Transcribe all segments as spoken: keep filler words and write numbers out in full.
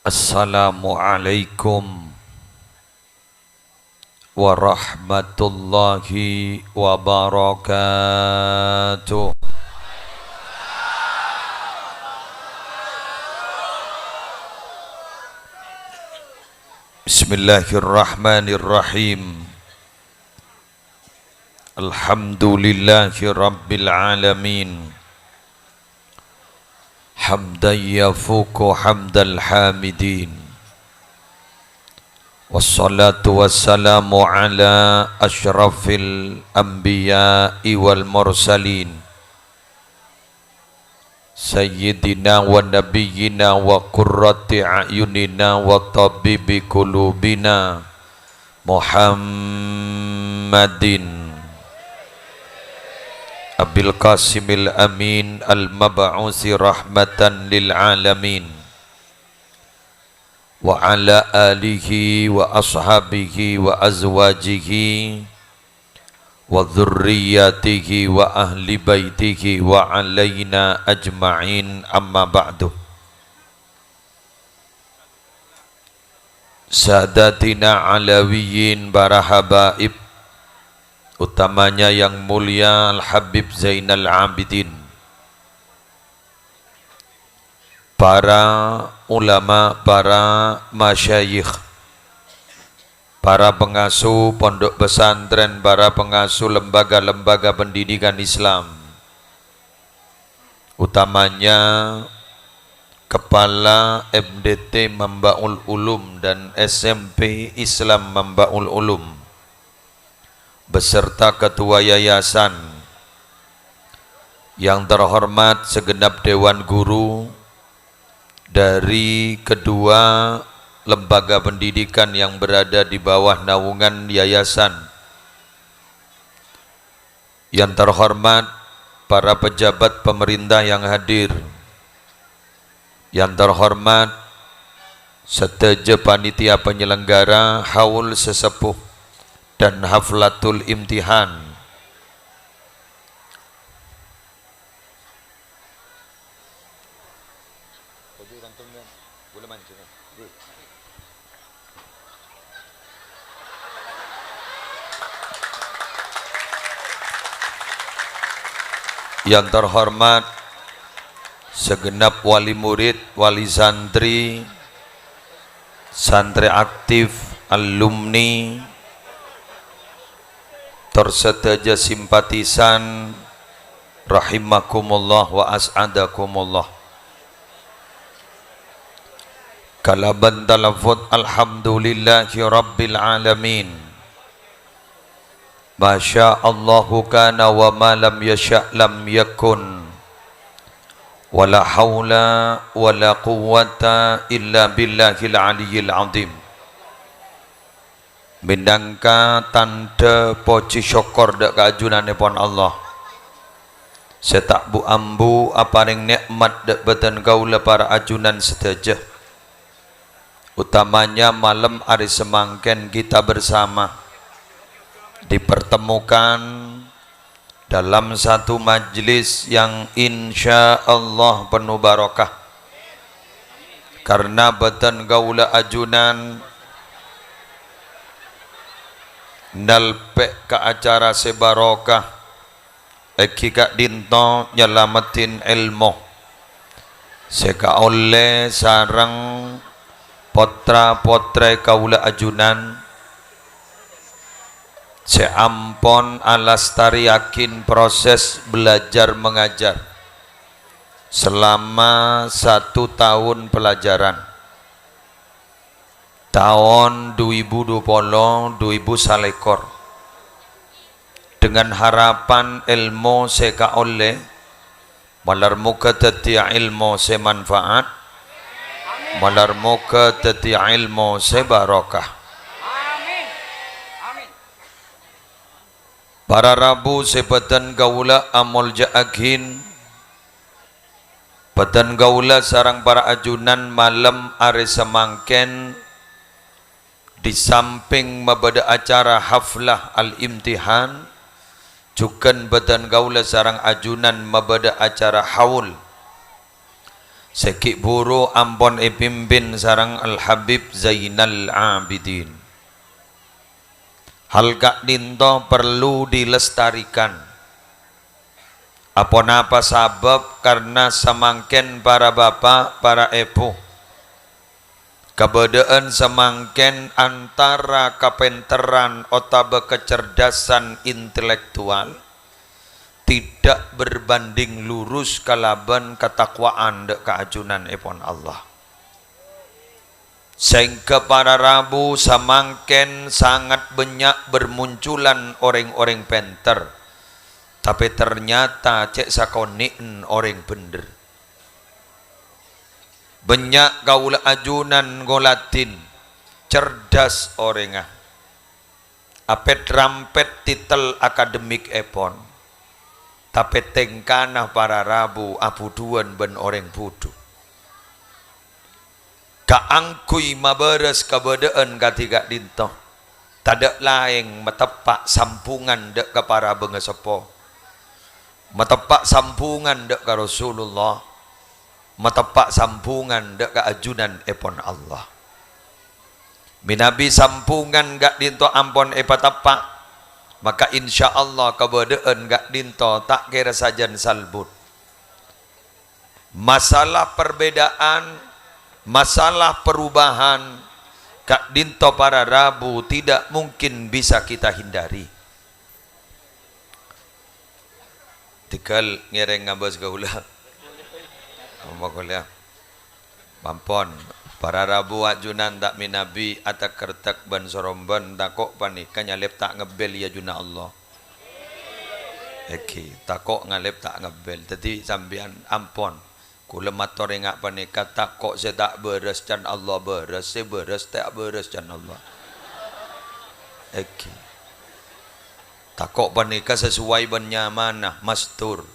Assalamualaikum warahmatullahi wabarakatuh. Bismillahirrahmanirrahim. Alhamdulillahi rabbil alamin. Hamdan yafuqu hamdal hamidin. Wassalatu wassalamu ala asyrafil anbiya'i wal mursalin. Sayyidina wa nabiyyina wa qurrati a'yunina wa tabibi qulubina Muhammadin Abil Qasimil Amin al-mab'usi rahmatan lil alamin, wa ala alihi wa ashabihi wa azwajihi wa dzurriyyatihi wa ahli baitihi wa alaina ajma'in, amma ba'du. Sadatina Alawiyyin, para habaib, utamanya yang mulia Al-Habib Zainal Abidin, para ulama, para masyayikh, para pengasuh pondok pesantren, para pengasuh lembaga-lembaga pendidikan Islam, utamanya Kepala M D T Mambaul Ulum dan S M P Islam Mambaul Ulum, beserta ketua yayasan, yang terhormat segenap dewan guru dari kedua lembaga pendidikan yang berada di bawah naungan yayasan, yang terhormat para pejabat pemerintah yang hadir, yang terhormat sadhâjâ panitia penyelenggara haul sesepuh dan haflatul imtihan. Yang terhormat segenap wali murid, wali santri, santri aktif, alumni, tor sadhâjâ simpatisan, rahimakumullah wa as'adakumullah. Kalabân talaffuz alhamdulillahi rabbil alamin. Masya Allahu kana wa ma lam yasya' lam yakun. Wa la haula wa la quwwata illa billahil aliyyil azim. Mènangka tandhâ pojhi sokkor dhâ' ka ajunanèpon Allah, sè ta' bu-ambu aparèng nè'mat dhâ' bâdân kaulâ para ajunan sadhâjâ, utamanya malem arè samangkèn kita bersama dipertemukan dalam satu majlis yang insyaallah penuh barokah. Karna bâdân kaulâ ajunan nalpè' ka acara sè barokah, èngghi ka'dinto nyalameddhin èlmo sè kaollè sareng potra-potrè kaulâ ajunan sè ampon alastarèyaghi proses belajar mengajar selama satu tahun pelajaran, taon du èbu du polo, du èbu salèkor, dengan harapan èlmo sè kaollè malar moghâ dhâddhiyâ èlmo sè manfaat, malar moghâ dhâddhiyâ èlmo sè barokah. Para rabu sè bâdân kaulâ amoljâ'aghin, bâdân kaulâ sareng para ajunan malem arè samangkèn, di samping mabâdâ acara haflah al-imtihan, jhughân bâdân kaulâ sareng ajunan mabâdâ acara haul. Sè ghi' bhuru ampon èpimpin sareng Al-Habib Zainal Abidin. Hal ka'dinto perlu dilestarikan. Aponapa sabâb? Karna samangkèn para bapa', para èbhu, kabâdâ'ân samangkèn antara kapènterran otabâ kacerdasan intelektual tidak berbanding lurus kalabân katakwaan dâ' kaajunan èpon Allah. Sehingga para rabu samangkèn sangat bânnya' bermunculan orèng-orèng pènter, tapè ternyata cè' sakonè'en orèng bhendher. Bânnya' kaulâ ajunan ngoladhin, cerdas orèngnga. Apèt-rampèt titel akademik èpon, tapè tèngkana para rabu abhudhuwân bân orèng bhudhu. Kaangghuy mabârâs kabâdâ'ân kadhi ka'dinto, tadâ' laèng mateppa' sambhungan dâ' ka para bângaseppo, mateppa' sambhungan dâ' ka Rasulullah, mateppa' sambhungan dâ' ka ajunan èpon Allah. Mènabi sambhungan ka'dinto ampon èpateppa', maka insyaallah kabâdâ'ân ka'dinto ta' kèra sajân salbut. Masalah perbedaan, masalah perubahan, ka'dinto para rabu tidak mungkin bisa kita hindari. Tèghâl ngèrèng ngabâs kaulâ. Apa kaulâ? Ampon, para rabu ajunan ta' mènabi atakèrtek bân sorombân, tako' panèka nyalèp ta' ngebbel è ajunan Allah. Èngghi, tako' nyalèp ta' ngebbel. Dhâddhi sampèyan ampon. Kaulâ mator ènga' panèka, tako' sè ta' bârâs can Allah bârâs, sè bârâs ta' bârâs can Allah. Èngghi. Tako' panèka sesuai bân nyamana, mastur.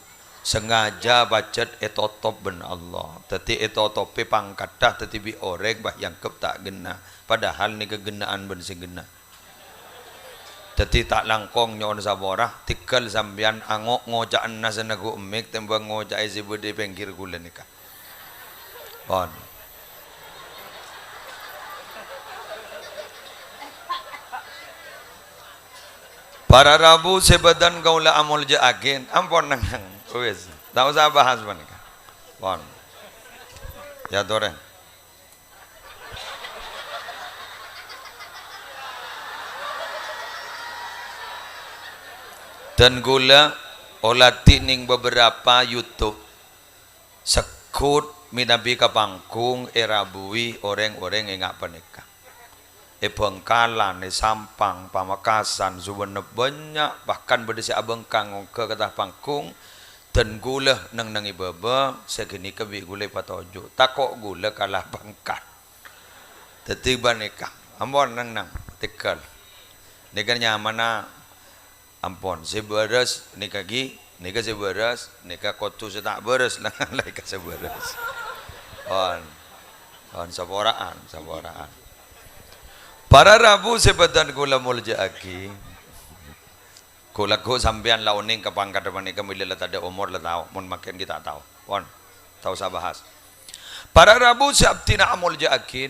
Sengaja pajhât ètotop bân Allah. Dhâddhi ètotopè pangkaddhâ dhâddhi bi' orèng pas èangghep ta' ghenna', padahal nèka ghenna'an bân sè ghenna'. Dhâddhi ta' langkong nyo'on sapora, tèghâl sampèyan ango' ngoca'anna sè nèghu' mik tèmbhâng ngoca'è sè bâdâ è pèngghir kaulâ nèka. Pon. Para rabu sè bâdân kaulâ amoljâ'aghi, ampon neng-neng. Wis, ta' osa bahas panèka. Pon. Ya, torè. Dân kaulâ oladhi neng beberapa YouTube, segghut mènabi ka panggung èrabuwi orèng-orèng ènga' panèka. È Bhângkalan, è Sampang, Pamekasan, Sumenep bânnya', bahkan bâdâ sè abhângkang ongghâ ka attas panggung, dân kaulâ neng-neng è bâbâ, sè ghânèka bi' kaulâ èpatoju', tako' kaulâ kala bhângkal. Dhâddhi panèka, ampon neng-neng, tèghâl. Nèka nyamana ampon, sè bârâs nèka ghi, nèka sè bârâs, nèka kodhu sè ta' bârâs, la nèka sè bârâs. Pon, pon, sapora'an, sapora'an. Para rabu sè bâdân kaulâ moljâ'aghi. Ghu'-lagghu' sampèyan la onèng ka pangkaddhâ panèka, bilâ la tadâ' omor la tao, mon mangkèn ghi' ta' tao. Pon, ta' osa bahas. Para rabu sè abdhina amoljâ'aghi,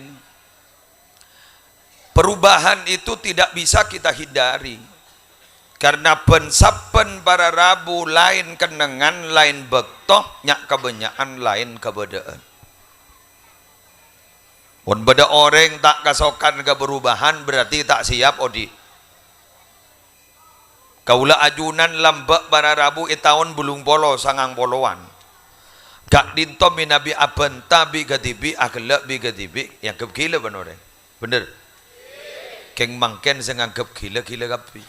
perubahan itu tidak bisa kita hindari. Karna bân-sabbhân para rabu laèn kennengngan, laèn bâkto, nya' kabânnya'an laèn kabâdâ'ân. Mon bâdâ orèng ta' kasokan ka perubahan, berarti ta' siap odi'. Kaulâ ajunan lambâ' para rabu è taon bâllung polo sangang polowan. Ka'dinto mènabi abânta bi' kadhibi', aghellâ' bi' kadhibi', èangghep ghilâ bân orèng. Bhender? Kèng mangkèn sè nganggep ghilâ, ghilâ kabbhi.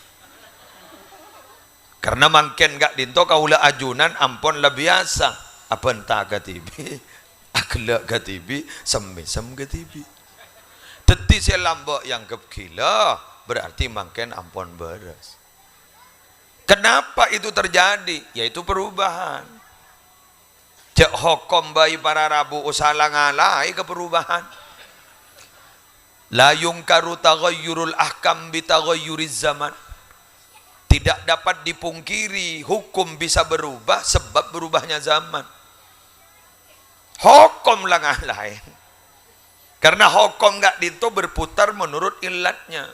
Karna mangkèn ka'dinto kaulâ ajunan ampon la biyasa abânta kadhibi', aghellâ' kadhibi', sem-mèsem kadhibi'. Dhâddhi sè lambâ' èangghep ghilâ, berarti mangkèn ampon bârâs. Kenapa itu terjadi? Yaitu perubahan. Jhâ' hokom bhâi para rabu osa la-ngalaè ka perubahan. La yungkaru taghayyurul ahkam bi taghayyuriz zaman. Tidak dapat dipungkiri hukum bisa berubah sebab berubahnya zaman. Hokom la ngalaè. Karena hokom ka'dinto berputar menurut illatnya.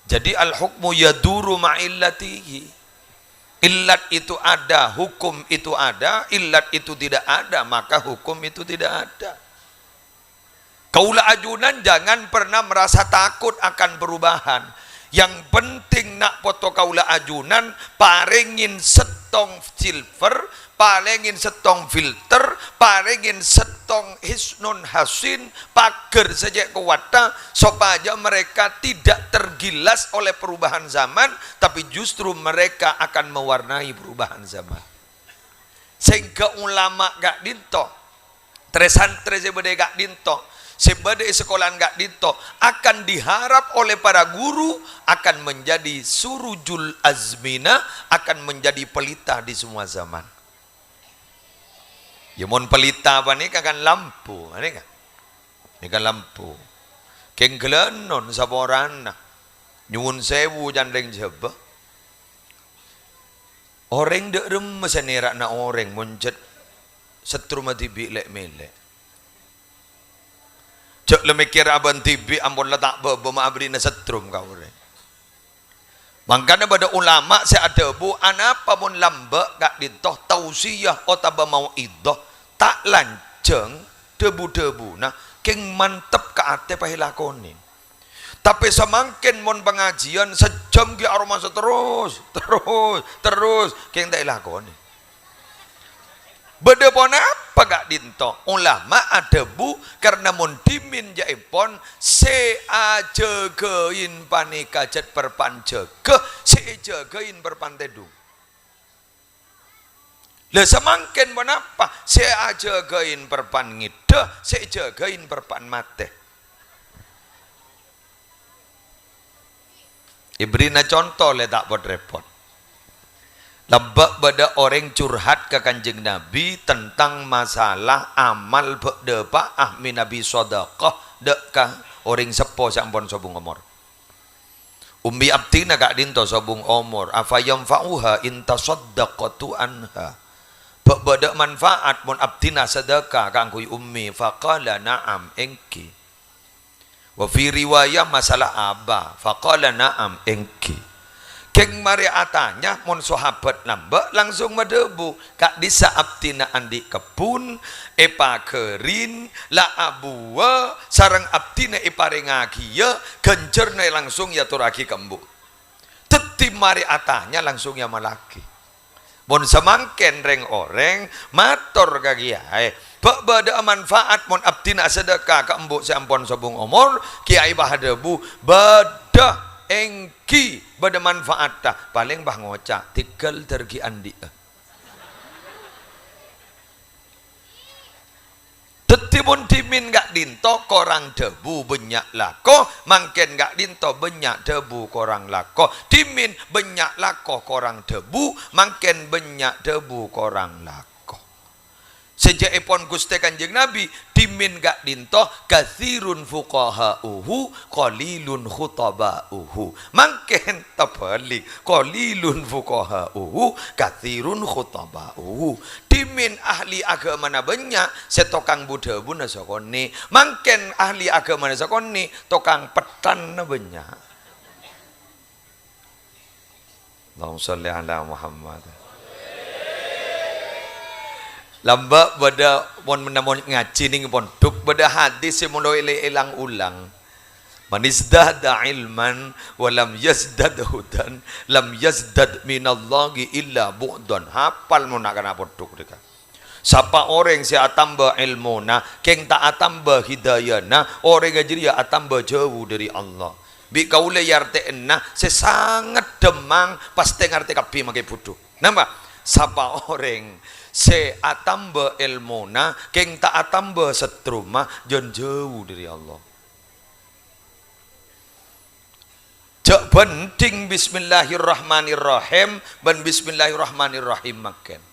Jadi, al-hukmu yaduru ma'illatihi. Illat itu ada, hukum itu ada, illat itu tidak ada, maka hukum itu tidak ada. Kaula ajunan jangan pernah merasa takut akan perubahan. Yang penting, na' poto kaula ajunan, parèngè sèttong silver, parèngè sèttong filter, parèngè sèttong hisnun hasin, pagar sè cè' kowatta, sopajâ mereka tidak tergilas oleh perubahan zaman, tapi justru mereka akan mewarnai perubahan zaman. Sehingga ulama ka'dinto, trè-santrè sè bâdâ è ka'dinto, sè bâdâ è sakolaan ka'dinto, akan diharap oleh para guru akan menjadi surujul azmina, akan menjadi pelita di semua zaman. Ya, mon pelita panèka kan lampu, panèka. Nèka lampu. Kèng ghâlânon saporana. Nyuwun sèwu, can rèng Jhâbâ. Orèng dâ' remma sè nèra'na orèng mon jhât settrumma dhibi' lè'-mèlè'. Jhâ' la mèkkèr abâ'na dhibi' ampon la ta' bâbâ ma' abherri'na settrum ka orèng. Mangkana bâdâ ulama sè adhâbu, anapa mon lambâ' ka'dinto tausiyah otabâ mau'idhah ta' lanjhâng dhâbu-dhâbuna, kèng mantep ka atè pas èlakonè. Tapè samangkèn mon pangajiyân sajjhâm ghi' aromasa terros, terros, terros, kèng ta' èlakonè. Bâdâ ponapa ka'dinto? Ulama adhâbu, karna mon dhimèn jâèpon sè ajâgâin panèka jhât parpan jâgâ, sè èjâgâin parpan tèdung. La samangkèn ponapa? Sè ajâgâin parpan ngèdhâ, sè èjâgâin parpan matè. Èbherri'na conto lè ta' pot-rèpot. Lambâ' bâdâ orèng curhat ka Kanjeng Nabi tentang masalah amal bâ'-, dâpa'a mènabi sadhâka dâ' ka orèng seppo sè ampon sobung omor. Ummi abdhina ka'dinto sobung omor, "Afa yanfa'uha in tasaddaqtu anha?" Bâ-, bâdâ manfaat mon abdhina sadhâka kaangghuy ummi? Faqala, "Na'am, èngghi." Wa fi riwayah masalah aba, faqala, "Na'am, èngghi." Kèng marè atanya, mon sahabat lambâ' langsung madhâbu, "Ka'dissa' abdhina andi' kebbhun, èpaghârin, la abuwâ, sareng abdhina èparèngaghiyâ ghânjhârna langsung èatorraghi ka embu'." Dhâddhi marè atanya langsung èamallaghi. Mon samangkèn rèng-orèng mator ka kèyaè, "Bâ-, bâdâ'â manfaat mon abdhina asadhâka ka embu' sè ampon sobung omor?" Kèyaè pas adhâbu, "Bâdâ, èngghi bâdâ manfaatta." Palèng pas ngoca', "Tèghâl dâr ghi' andi'â." Dhâddhi, mon dhimèn ka'dinto korang dhâbu, bânnya' lako, mangkèn ka'dinto bânnya' dhâbu, korang lako. Dhimèn bânnya' lako, korang dhâbu, mangkèn bânnya' dhâbu, korang lako. Sè jâèpon Ghustè Kanjeng Nabi, dhimèn ka'dinto katsirun fuqaha'uhu, qalilun khutaba'uhu. Mangkèn tabâlik, qalilun fuqaha'uhu, katsirun khutaba'uhu. Dhimèn ahli aghâmana bânnya', sè tokang bu-dhâbuna sakonè'. Mangkèn ahli aghâmana sakonè', tokang petthanna bânnya'. Allahumma shalli ala Muhammad. Lambâ' bâdâ, mon, mon ngajhi nèng pondhuk, bâdâ hadis sè molo èlè-, èlang-ulang. "Man izdada ilman wa lam yazdad hudan, lam yazdad minallahi illa bu'dan." Hafal mon na'-kana' pondhuk dhika. Sapa orèng sè atamba èlmona, kèng ta' atamba hidayana, orèngnga jârèya atamba jâu dâri Allah. Bi' kaulâ èartè'ana sè sanget dhâmmang, pastè ngartè kabbhi makè budhu. Napa? Sapa orèng sè atamba èlmona, kèng ta' atamba settroma, jân jâu dâri Allah. Jâ' bhândhing Bismillahirrahmanirrahim bân Bismillahirrahmanirrahim mangkèn.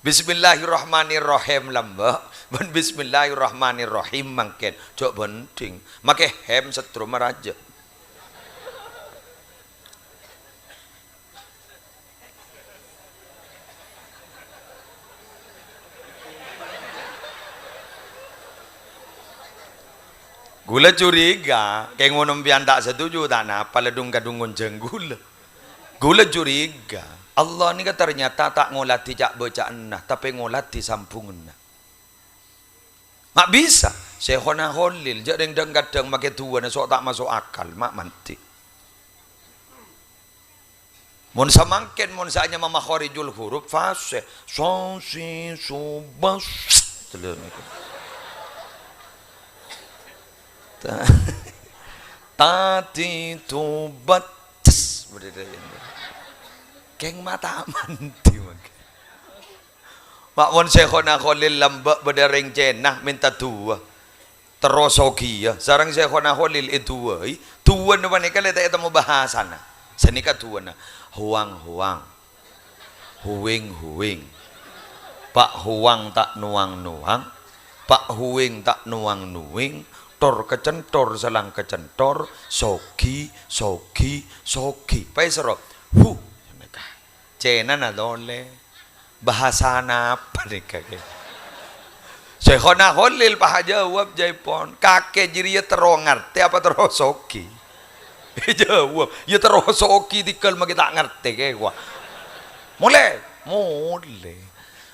Bismillahirrahmanirrahim lambâ' bân Bismillahirrahmanirrahim mangkèn. Jâ' bhândhing. Makè hem settroma rajâ. Ghulâ curiga, kèng mon sampèyan ta' setuju, ta' napa la dhung-kadhung ngonjhâng ghulâ. Ghulâ curiga, Allah nèka ternyata ta' ngoladhi ca'-bâca'anna, tapè ngoladhi sambhunganna. Ma' bisa, Syaikhona Kholil, jhâ' rèng dhâng-kadhâng makè du'âna sok ta' maso' akal, ma' mandhi. Mon samangkèn, mon sè anyama makhorijul huruf, fasè. Sosi, subas. Telu nèko. Ta-, tadi, tubat, ces. Kèng ma' ta' mandhi mangkèn. Ma' mon Syaikhona Kholil lambâ' bâdâ rèng Cèna mènta du'â. Terro sogiyâ, sareng Syaikhona Kholil èdu'âi. Du'âna panèka la ta' ètemmo bhâsana. Sanèka du'âna. Huwang-huwang. Huwing-huwing. Pa' huwang ta' nuwang-nuwang. Pa' huwing ta' nuwang-nuwing. Tor kacenthor salang kacenthor. Sogi, sogi, sogi. Paèserrop. Hu. Sanèka. Cènana tolè. Bhâsana apa nèka, kè? Syaikhona Kholil pas ajâwâb, jâèpon. Kakè jârèya terro ngartè apa terro sogi? Èjâwâb, "Yâ terro sogi, tèghâl makè ta' ngartè, kè, kowa." Molè, molè.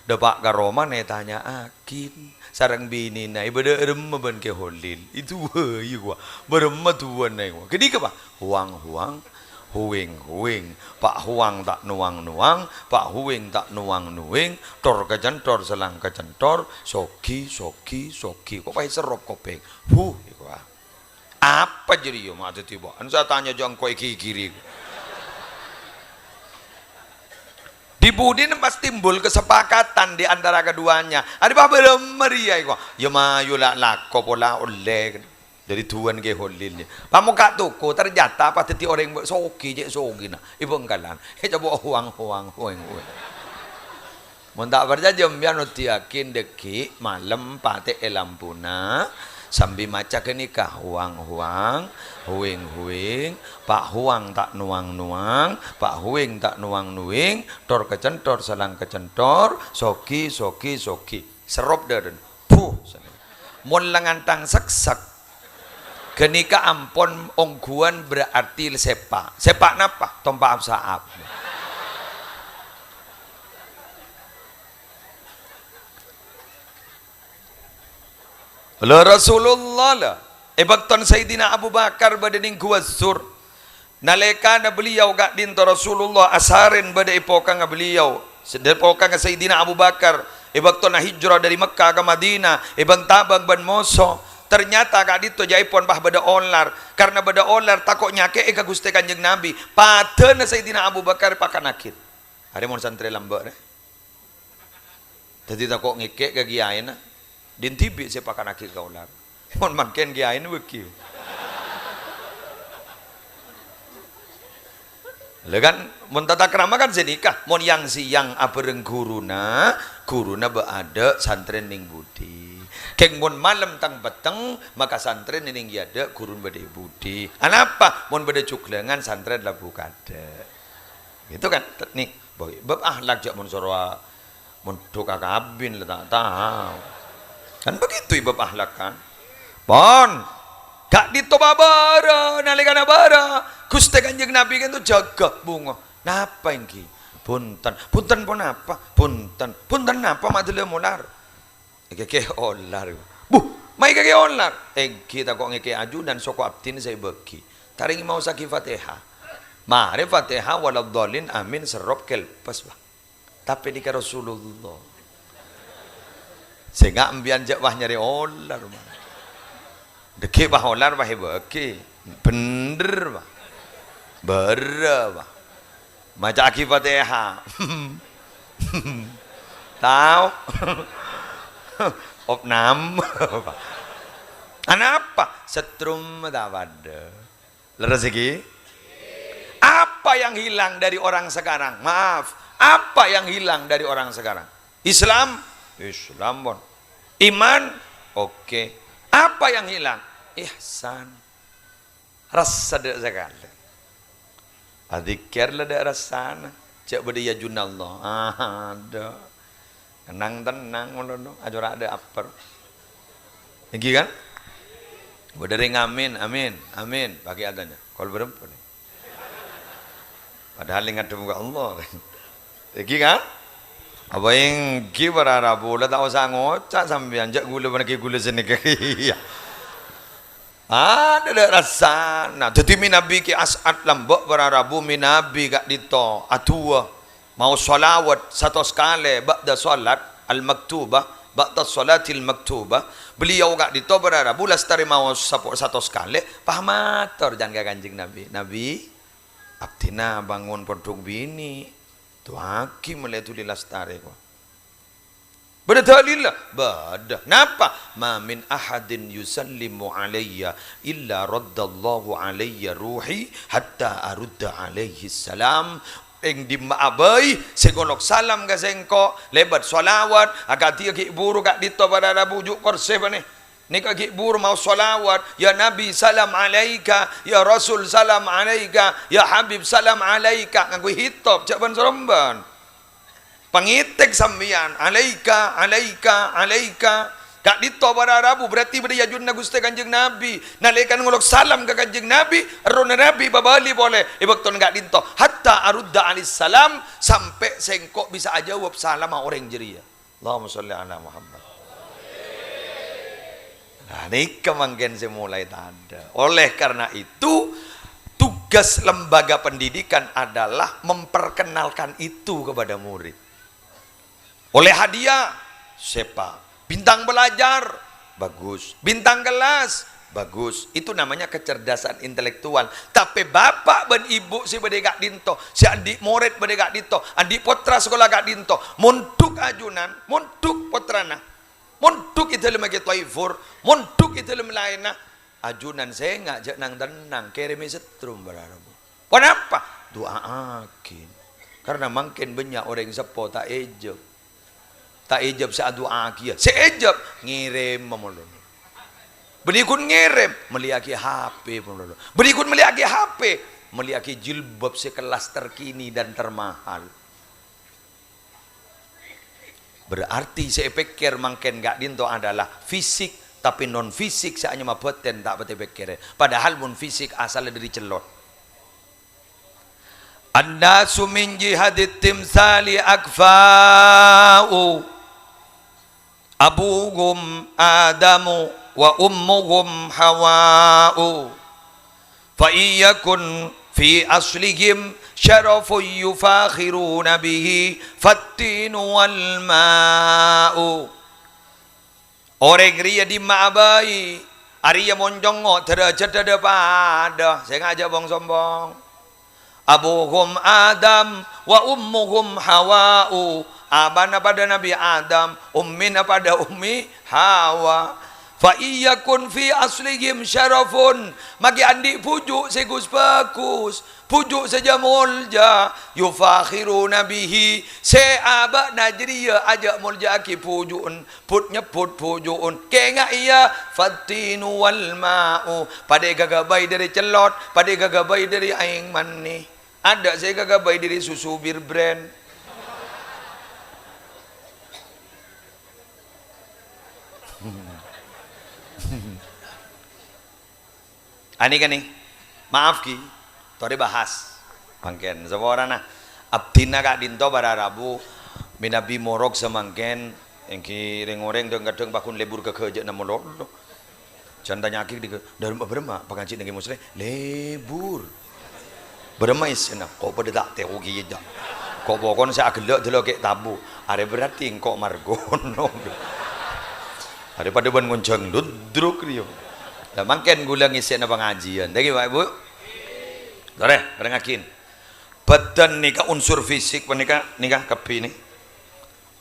Dâpa' ka romana ètanya'aghi sareng binèna, "È bâdâ bârâmma bân Kè Kholil?" Èdu'âi, kowa. "Bârâmma du'âna, kowa?" Ghânèka, Pa'. Huwang-huwang, huwing-huwing, pa' huwang ta' nuwang-nuwang, pa' huwing ta' nuwang-nuwing, tor kacenthor salang kacenthor, sogi, sogi, sogi. Kok paèserrop kopèng? Huh, iko, ah. Apa jârèya, ma' dhâddhi bâ'ân sè atanya jâ' engko' èghighiri. Di budina pas timbul kesepakatan di antara keduanya. Arè pa' bârâmma rèya, iko. Yâ mayu la lako pola ollè. Dhâri du'âna Kè Kholil, yâ. Pamokka' toko, ternyata pas dhâddhi orèng sogi, cè' sogina. È Bhângkalan. Ècoba hoang-hoang, hoeng-hoeng. Mon ta' parcajâ, sampèyan oddhiyaghi dhâggi' malem patè' è lampuna, sambi maca ghânèka, hoang-hoang, hoeng-hoeng, pa' hoang ta' noang-noang, pa' hoeng ta' noang-noeng, tor kacenthor, salang kacenthor, sogi, sogi, sogi. Serrop dhâdhâna. Puh, mon la ngantang seksek. Ghânèka ampon ongghuwân berarti sepa'. Sepa' napa? Tompa' saap. La Rasulullah, la. È bâktona Sayyidina Abu Bakar bâdâ nèng Ghuwa Zur. Nalèkana beliau ka'dinto Rasulullah asarèn bâdâ è pokangnga beliau, è pokangnga Sayyidina Abu Bakar, è bâktona hijrah dhâri Mekkah ka Madinah, èbâng-tabâng bân moso. Ternyata ka'dinto jâèpon pas bâdâ olar. Karna bâdâ olar tako' nyakè'è ka Ghustè Kanjeng Nabi. Padâna Sayyidina Abu Bakar èpakannaghi. Arè mon santrè lambâ' rè. Dhâddhi tako' ngèkè' ka kiyaèna. Dhin dhibi' sè èpakannaghi ka olar. Mon mangkèn kiyaèna bâgi. Lha kan, mon tata krama kan sè nèka, mon yang-sèyang abhâreng ghuruna, ghuruna bâ' adâ' santrèna nèng budi. Kèng mon malem teng-petteng, maka santrèna nèng è adâ', ghuruna bâdâ è budi. Anapa? Mon bâdâ jhuglângan, santrèna labu kadâ'. Gitu kan? Te-, nih, boy, bab akhlak jâ' mon soro a-, mondhuk akabin la ta' tao. Kan begitu, è, bab akhlak, kan? Pon. Ka'dinto bâbârâ, nalèkana bârâ. Ghustè Kanjeng Nabi kan to jâgâ bhunga. Napa èngghi? Bhunten. Bhunten ponapa? Bhunten. Bhunten napa ma' dhâlem olar? Èkèkè olar. Buh, ma' èkèkè olar. Èngghi tako' ngèkè' ajunan soko abdhina sè èbâgi. Tarèngè maosaghi Fatihah. Marè Fatihah, waladdallin, amin, serrop, kèlpes, Pak. Tapè nèka Rasulullah. Sènga' empèyan jâ' pas nyarè olar, Pak. Dhâggi' pas olar, pas èbâgi. Bhendher, Pak. Bârâ, Pak. Maca'aghi Fatihah. Tao? Opnam. Anapa? Setrum ta' padâ. Lerres iki? Apa yang hilang dari orang sekarang? Maaf. Apa yang hilang dari orang sekarang? Islam? Islam, pon. Iman? Oke. Apa yang hilang? Ihsan. Rassa dâ' sakalè. Adzikir la dâ' rassana. Jâ' bâdâ ya junallah. Adâ'. Tenang-tenang ngono, no. Aco ra dâ' apèr. Èngghi kan? Bâdâ rèng amin, amin, amin. Pakai adanya. Kol berempat nih. Padahal ngadhep ka Allah. Èngghi, kan? Apa èngghi para rabu, la ta' osa ngoca' sampèyan, jhâ' ghulâ panèka ghulâ sanèka. Iyâ. Adâ' dâ' rassana. Dhâddhi mènabi Ki As'ad lambâ' para rabu mènabi ka'dinto adu'a. Maos shalawat satos kalè ba'da shalat al-maktubah, ba'da shalatil maktubah. Beliau ka'dinto para rabu lastarè maos sapo-, satos kalè, pas mator jân ka Kanjeng Nabi, "Nabi, abdhina bângon pondhuk binè', du'aaghi molaè dhuli lastarè, ko." Bâdâ dalilla? Bâdâ. Napa? "Ma min ahadin yusallimu alayya illa raddallahu alayya ruhi hatta arudda alaihi salam." Orèng dimma'a bhâi sè ngolok salam ka sèngko' lèbât shalawat, akadhi ghi' bhuru ka'dinto para rabu jhâ' korsè panè. Nèka ghi' bhuru maos shalawat, "Ya Nabi, salam alaika. Ya Rasul, salam alaika. Ya Habib, salam alaika." Ngangghuy hitop, jhâ' bân-sorombân. Pangètèk sampèyan, "Alaika, alaika, alaika." Ka'dinto para rabu, berarti bâdâ è ajunanna Ghustè Kanjeng Nabi. Nalèkana ngolok salam ka Kanjeng Nabi, errohna Nabi pabâli polè è bâktona ka'dinto. "Hatta arudda alaihis salam," sampè' sèngko' bisa ajâwâb salamma orèng jârèya. Allahumma shalli ala Muhammad. Nah, nèka mangkèn sè molaè tadâ'. Oleh karena itu, tugas lembaga pendidikan adalah memperkenalkan itu kepada murid. Oleh hadiah, sèpa. Bintang pelajar, bagus. Bintang kelas, bagus. Itu namanya kecerdasan intelektual. Tapè bapa' bân ibu sè bâdâ è ka'dinto, sè andi' morèd bâdâ è ka'dinto, andi' pottra sakola ka'dinto, mondhuk ajunan, mondhuk pottrana, mondhuk è dâlemma Kè Toifur, mondhuk è dâlem laènna, ajunan sènga' jhâ' nang-tennang, kèrèmè setrum, para rabu. Ponapa? Du'aaghi. Karna mangkèn bânnya' orèng seppo ta' èjâb. Ta' èjâb sè adu'aaghiyâ. Sè èjâb, ngèrèm malolo. Bânnè ghun ngèrèm, mellèyaghi H P malolo. Bânnè ghun mellèyaghi H P, mellèyaghi jilbab sè kellas terkini dan termahal. Berarti sè èpèkkèr mangkèn ka'dinto adalah fisik, tapè non fisik sè anyama bâtèn ta' patè èpèkkèrè. Padahal mon fisik asalla dâri cellot. "Annasu min jihadit timsali akfa'u, abuhum Adamu wa ummuhum Hawa'u. Fa in yakun fi aslihim syarafun yufakhiruna bihi, fattinu wal ma'u." Orèng rèya dimma'a bhâi, arèya mon congngo' dârâjhâddhâ padâ, sènga' jhâ' bhong-sombhong. "Abuhum Adam wa ummuhum Hawa'u." Abana padâ Nabbhi Adam, ummina padâ Ummi Hawa. "Fa in yakun fi aslihim syarafun," maghi andi' bhuju' sè ghus-bhâghus, bhuju' sè jhâ' molja, "yufakhiruna bihi," sè abâ'na jârèya ajhâ' molja'aghi bhuju'en, bhut-nyebbhut bhuju'en. Kèngaè, iyâ, "fattinu wal ma'u," padâ èghâghâbây dâri cellot, padâ èghâghâbây dâri aèng mani. Adâ' sè èghâghâbây dâri susu Bir Brand. Anèka nè, maaf ghi, torè bahas. Mangkèn, saporana. Abdhina ka'dinto para rabu, mènabi morok samangkèn, èngghi rèng-orèng dhâng-kadhâng pagghun lebur ka ghâjâ'na malolo. Jhân tanya'aghi dhika, "Dâremma bârâmma pangajhi nèng Kè Musleh?" "Lebur." "Bârâmma essèna?" "Ko' padâ ta' tao kèya, jhâ'. Ko' pokona sè aghellâ' dâlâ kè' tabu. Arè berarti engko' marghono." Arè padâ bân ngonjhâng ludruk rèya. Lah mangkèn ghulâ ngèssèna pangajiyân. Dhâggi', Pak, Ibu? Torè, parèngaghi. Bâdân nèka unsur fisik panèka, nèka kabbhi nè.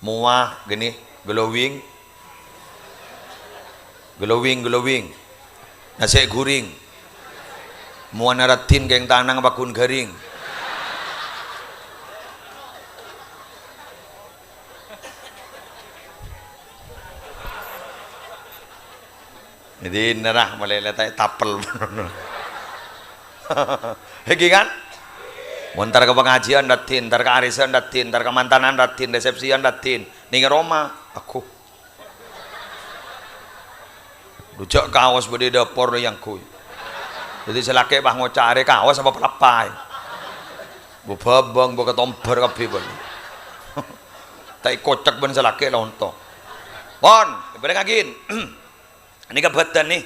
Mowa, ghenni, glowing. Glowing, glowing. Nasè' ghuring. Mowana raddhin kèng tanang pagghun gharing. Jadi nerah malè lètaè tapel. Èngghi kan? Mon entar ka pangajiyân raddhin, entar ka arisan raddhin, entar ka mantanan raddhin, resepsian raddhin. Nèng roma, aku. Lho, jhâ' kaos bâdâ è dâpor lo, èyangghuy. Dhâddhi sè lakè' pas ngoca', "Arè kaos apa palappa?" Bu bâbâng, bu katombar kabbhi bân. Ta' èkocèk bân sè lakè' lonto. Pon, èbârângngaghi. Nèka bhâdhân nè.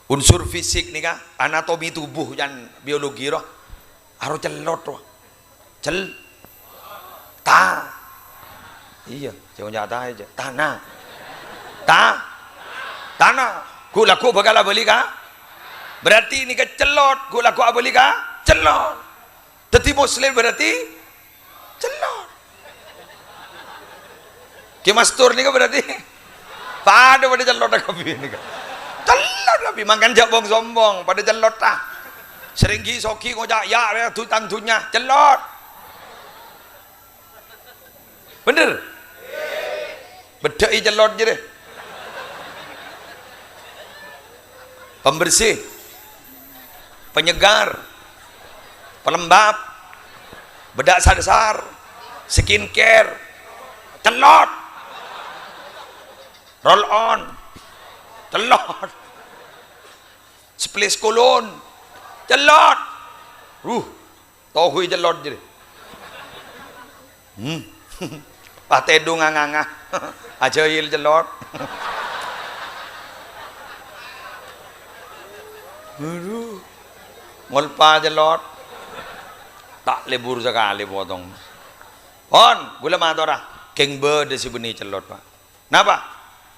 Unsur fisik nèka, anatomi tubuh yan biologi rowa. Aro cellot rowa. Cel-, ta-, iyâ, jhâ' ngoca' ta iyâ. Tana. Ta-, tana. Ghu'-lagghu' bhâkal abâli ka? Berarti nèka cellot, ghu'-lagghu' abâli ka? Cellot. Dhâddhi Muslim berarti cellot. Kè Mastur nèka berarti padâ, padâ cellot kabbhi nèka. Cellot kabbhi, mangkana jhâ' bong-sombong, padâ cellot ta. Sèrèng ghi' soghi ngoca', "Ya, ya, du-, tang dunnya," cellot. Bhender? Beddhâ'i cellot jârèya. Pembersih, penyegar, pelembab, bedak sasar, skincare, cellot, roll on, cellot, split cologne, cellot. Ruh. Tohui cellot jârèya. Hmm. Pas tèdung nganga-nganga. Ajail cellot. Aduh. Ngolpa cellot. Ta' lebur sakalè potong. Pon, ghulâ matora. Kèng bâdâ sè bânnè cellot, Pak. Napa?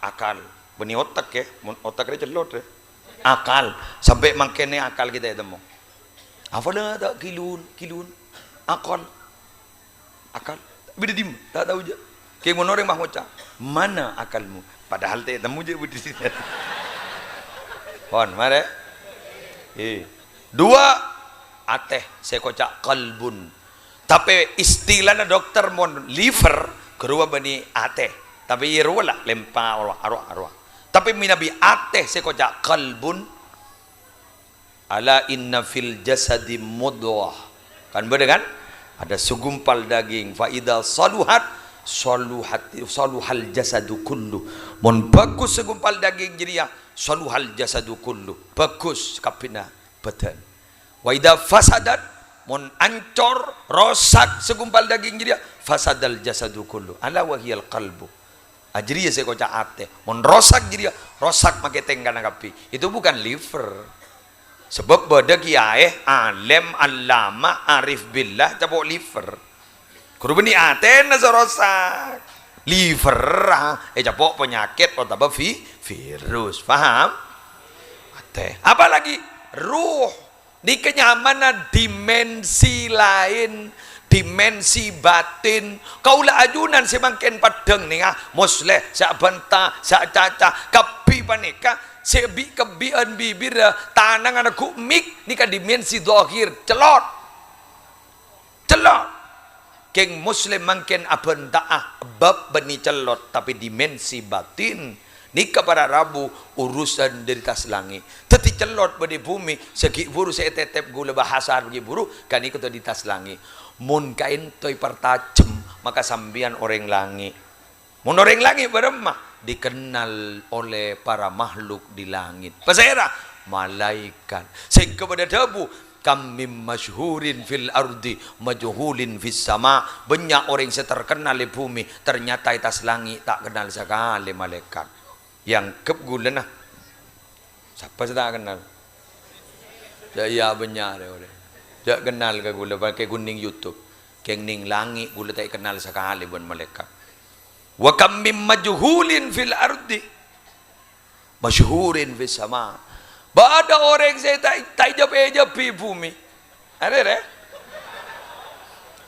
Akal. Bânnè otek, yâ. Mon otek rè cellot, rè. Akal. Sampè' mangkèn nè akal kita ètemmo. Afala ta'qilun, qilun. Akal. Akal. Bâdâ dimma? Ta' tao jâ. Kèng mon orèng mah ngoca', "Mana akalmu?" Padahal ta' ètemmo jâ budi. Pon, marè. Eh. Dua, atè, sè èkoca' qalbun. Tapè istilana dokter mon liver, ghâruwa bânnè atè. Tapè iyâ rowa la, lempa rowa, arowa, arowa. Tapè mènabi atè sè èkoca' qalbun, "Ala inna fil jasadi mudghah." Kan bâdâ kan? Ada segumpal daging. "Fa idza saluhat, saluhat, saluhal jasadu kullu." Mon bhâghus segumpal daging jârèya, saluhal jasadu kullu. Bhâghus kabbhina bhâdhân. "Wa idza fasadat," mon ancor, rosak segumpal daging jârèya, "fasadal jasadu kullu. Ala wa hiyal qalbu." Ah, jârèya sè èkoca' atè. Mon rosak jârèya, rosak makè tèngkana kabbhi. Itu bukan liver. Sabâb bâdâ kiyaè, alèm, allama, arif billah, ècapo' liver. Ghuru bânnè atèna sè rosak. Liver, ah, ècapo' panyakèt otabâ vi-, virus. Paham? Atè. Apalagi ruh. Nèka nyamana dimensi laèn, dimensi batin. Kaulâ ajunan sè mangkèn peddhâng nèka, Musleh, sè abânta, sè acaca, kabbhi panèka, sè bi'-, kabbhi'ân bibirra, tananganna ghu' mik, nèka dimensi dhahir, cellot. Cellot. Kèng Musleh mangkèn abânta'a bab bânnè cellot, tapè dimensi batin nèka para rabu urusan dâri attas langngè'. Dhâddhi cellot bâdâ è bhumè, sè ghi' bhuru sè ètètèp ghulâ bahasa ghi' bhuru, ghânèka tadâ' attas langngè'. Mon kaènto èpartajhem, maka sampèyan orèng langngè'. Mon orèng langngè' bârâmma? Dikennal oleh para makhluk di langit. Pasèra? Malaèkat. Sèngko' padâ dhâbu, "Kam min masyhurin fil ardi, majhulin fis sama." Bânnya' orèng sè terkenal è bhumè, ternyata è attas langngè' ta' kennal sakalè malaèkat. Èangghep ghulâna. Sapa sè ta' kennal? Jâ' iyâ bânnya' rè orèng. Jâ' kennal ka ghulâ, pakkè ghun neng YouTube. Kèng neng langngè' ghulâ ta' èkennal sakalè bân malaèkat. "Wa kam min majhulin fil ardi, masyhurin fis sama." Bâdâ orèng sè ta', ta' èjhâb-èjhâbbhi è bhumè. Arè, rè.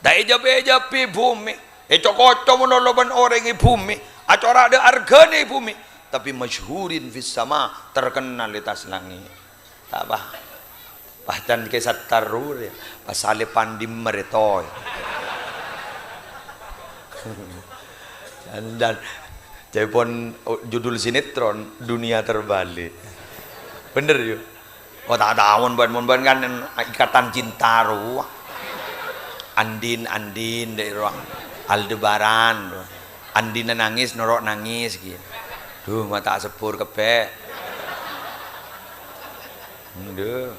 Ta' èjhâb-èjhâbbhi è bhumè. Èco-koco malolo bân orèng è bhumè. Acora' dâ' arghâna è bhumè. Tapè masyhurin fis sama, terkenal è attas langngè'. Ta' apa. Pas can kè sattar rurè, pas salè pandimmer è toy. Dan, dan, ca'èpon, oh, judul sinetron, Dunia Terbalik. Bhender, yâ? Oh, ta' tao, mon bân, mon bân kan Ikatan Cinta rowa. Andin, Andin, dâ' rowa. Aldebaran, rowa. Andinna nangès, noro' nangès, ghi. Duh, mata asebbhur kebbhi. Ndu.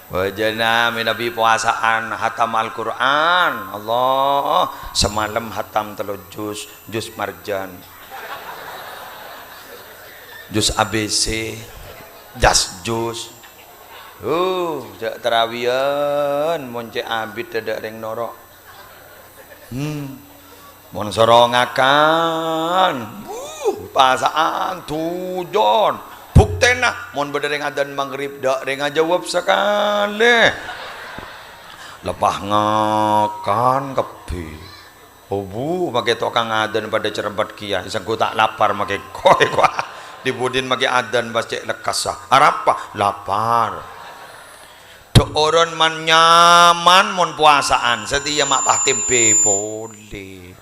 Bâjâna mènabi powasa'an hatam Al-Qur'an. Allah, samalem hatam tello juz, juz Marjan. Juz A B C, jas juz. Uh, jhâ' tarawiyan, mon cè' abit tadâ' rèng noro'. Hmm. Mon soro ngakan, wuh, pasa'an, tujon. Buktèna, mon bâdâ rèng adzan maghrib, dâ' rèng ajâwâb sakalè. Lepas ngakan kabbhi. Obu, makè tokang adzan padâ cerempet kèya, sèngko' ta' lapar makè koè, kwa. Dhi-budhina makè adzan pas cè' lekkassa. Arapa? Lapar. Dâ' oron man-nyaman mon powasa'an, satèya ma' pas tèmpè polè.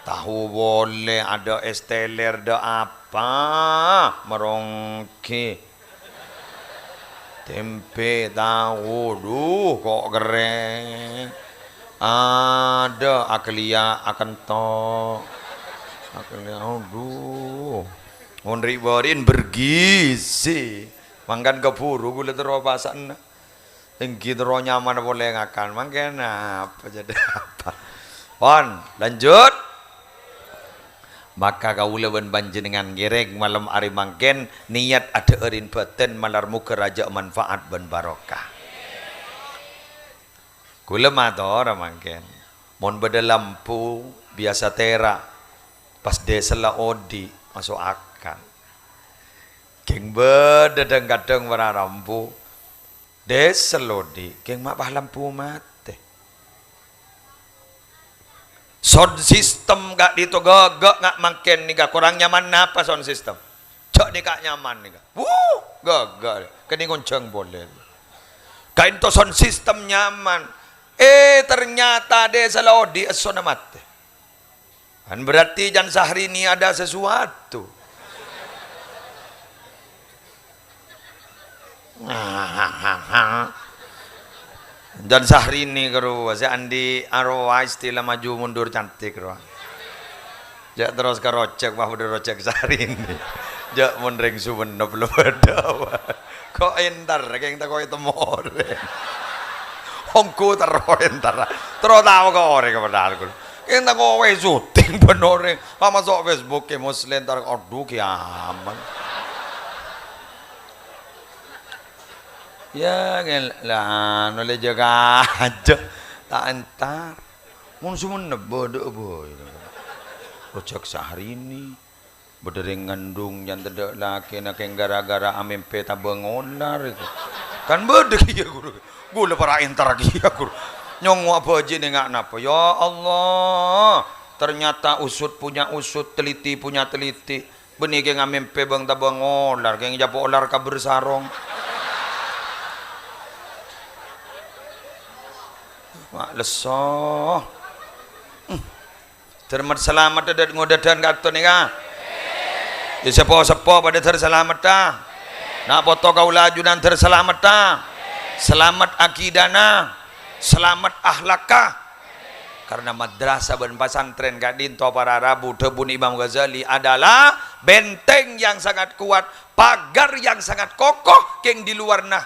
Tahu polè, adâ' es teler, dâ' apa? Merongkè. Tèmpè, tahu, dhu, ko' kerrèng. Adâ' aghâliya' akento'. Aghâliya', adhu. Mon ri'-bâri'na bergizi. Mangkana kabhuru ghulâ terro pasa'na. Èngghi terro nyaman polè ngakan. Mangkèn apa jadi apa? Pon, lanjut. Maka kaulâ bân panjhennengngan ngèrèng malem arè mangkèn, niyat adhâ'ârin bâtèn malar moghâ rajâ manfaat bân barokah. Kaulâ mator mangkèn, mon bâdâ lampu biyasa tèra', pas dèsella odi' maso' akal. Kèng bâdâ dhâng-kadhâng para lampu, dèsel odi', kèng ma' pas lampu matè. Sound system ka'dinto ghâghâ nga' mangkèn nèka, korang nyaman napa sound system? Jhâ' nèka nyaman nèka. Wuh, ghâghâ. Kènè' ngonjhâng polè. Ka'dinto sound system nyaman. Eh, ternyata dèsella odi' essona matè. Kan berarti Can Syahrini ada sesuatu. Can Syahrini karo sè andi' arowa istilah maju mundur cantik rowa. Jhâ' terros ka Rojak, wah, bâdâ Rojak Syahrini. Jhâ' mon rèng Sumenep lo bâdâ, wah. Ko' entar, kèng tako' ètemmo orèng. Ongghu terro entar. Terro tao ka orèng padahal ghun. Kèng tako' wè syuting bân orèng. Pamaso' Facebook kè Muslim entar, adhu, kiamat. Ya, ngel-, la, anu lè jâgâ ajâ. Ta' entar. Mon Sumenep bâdâ, boy. Rojak Syahrini. Bâdâ rèng ngandung nyantedda' lakèna kèng gara-gara amèmpè tabâng olar iku. Kan bâdâ kèya, Ghuru. Ghulâ para entar kèya, Ghuru. Nyongngowa bâji' nènga' napa? Ya Allah, ternyata usut punya usut, teliti punya teliti. Bânnè kèng amèmpè bâng-tabâng olar, kèng ècapo' olar kabâr sarong. Ma' lesso. Hmm. Dâr mat-salamet dâ-, ngodâdhân ka'dinto nèka. È, seppo-seppo padâ dâr salametta. Na' poto kaulâ ajunan dâr salametta. Salamet akidana. Salamet ahlakka. Karena madrasah bân pasantrèn ka'dinto para rabu, dhâbuna Imam Ghazali, adalah benteng yang sangat kuat, pagar yang sangat kokoh, kèng di luarna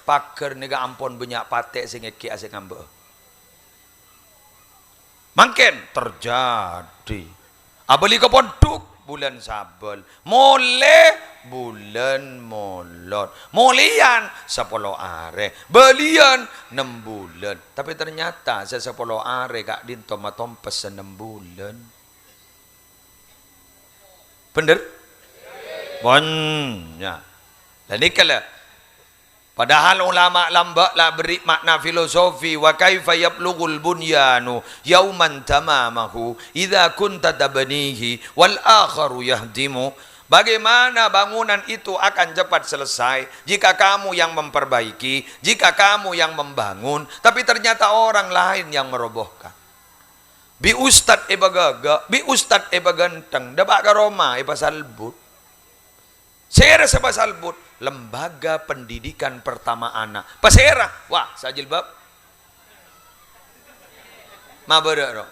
pagar nèka ampon bânnya' patè' sè ngèkè'a sè ngambâ'â. Mangkèn terjadi. Abâli ka pondhuk bulân Sabâl. Molè bulân Molot. Molèyan sapolo arè. Bâliyân nem bulân. Tapè ternyata sè sapolo arè ka'dinto matompes sè nem bulân. Bhender? Pon, ya. Lah nèka la. Padahal ulama lambâ' la berri' ma'na filosofi, "Wa kaifa yablughul bunyanu yauman tamamahu idza kunta tabnihi wal akharu yahdimu?" Bagaimana bangunan itu akan cepat selesai jika kamu yang memperbaiki, jika kamu yang membangun, tapi ternyata orang lain yang merobohkan? Bi' ustad èpaghâghâ, bi' ustad èpaghânteng, dâpa' ka roma èpasalbut. Sèra sè pasalbut? Lembaga pendidikan pertama ana'. Pasèra? Wah, sajilbab. Mabârâ' ro.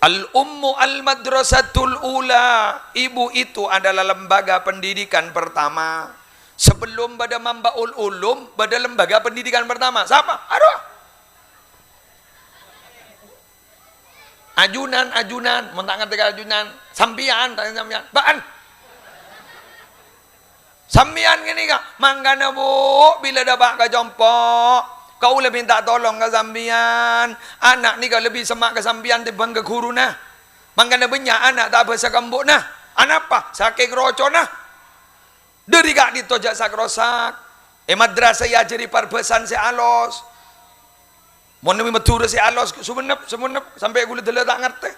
Al-ummu al-madrasatul ula. Ibu itu adalah lembaga pendidikan pertama. Sebelum bâdâ Mambaul Ulum, bâdâ lembaga pendidikan pertama. Sapa? Arowa. Ajunan, ajunan. Mon ta' ngartè ka ajunan, sampèyan, tanya sampèyan. Bâ'ân. Sampèyan ghânèka, mangkana, Bu, bilâ dâpa' ka compo', kaulâ mènta tolong ka sampèyan. Ana' nèka lebbi semma' ka sampèyan tèmbhâng ka ghuruna. Mangkana bânnya' ana' ta' abhâsa ka embu'na. Anapa? Sakèng rocona. Dâri ka'dinto jhâ' sak-rosak. È madrasah èajhâri parbhâsaan sè alos. Mon nèng Madhurâ sè alos, Songennep, Songennep, sampè' kaulâ dâlâ ta' ngartè.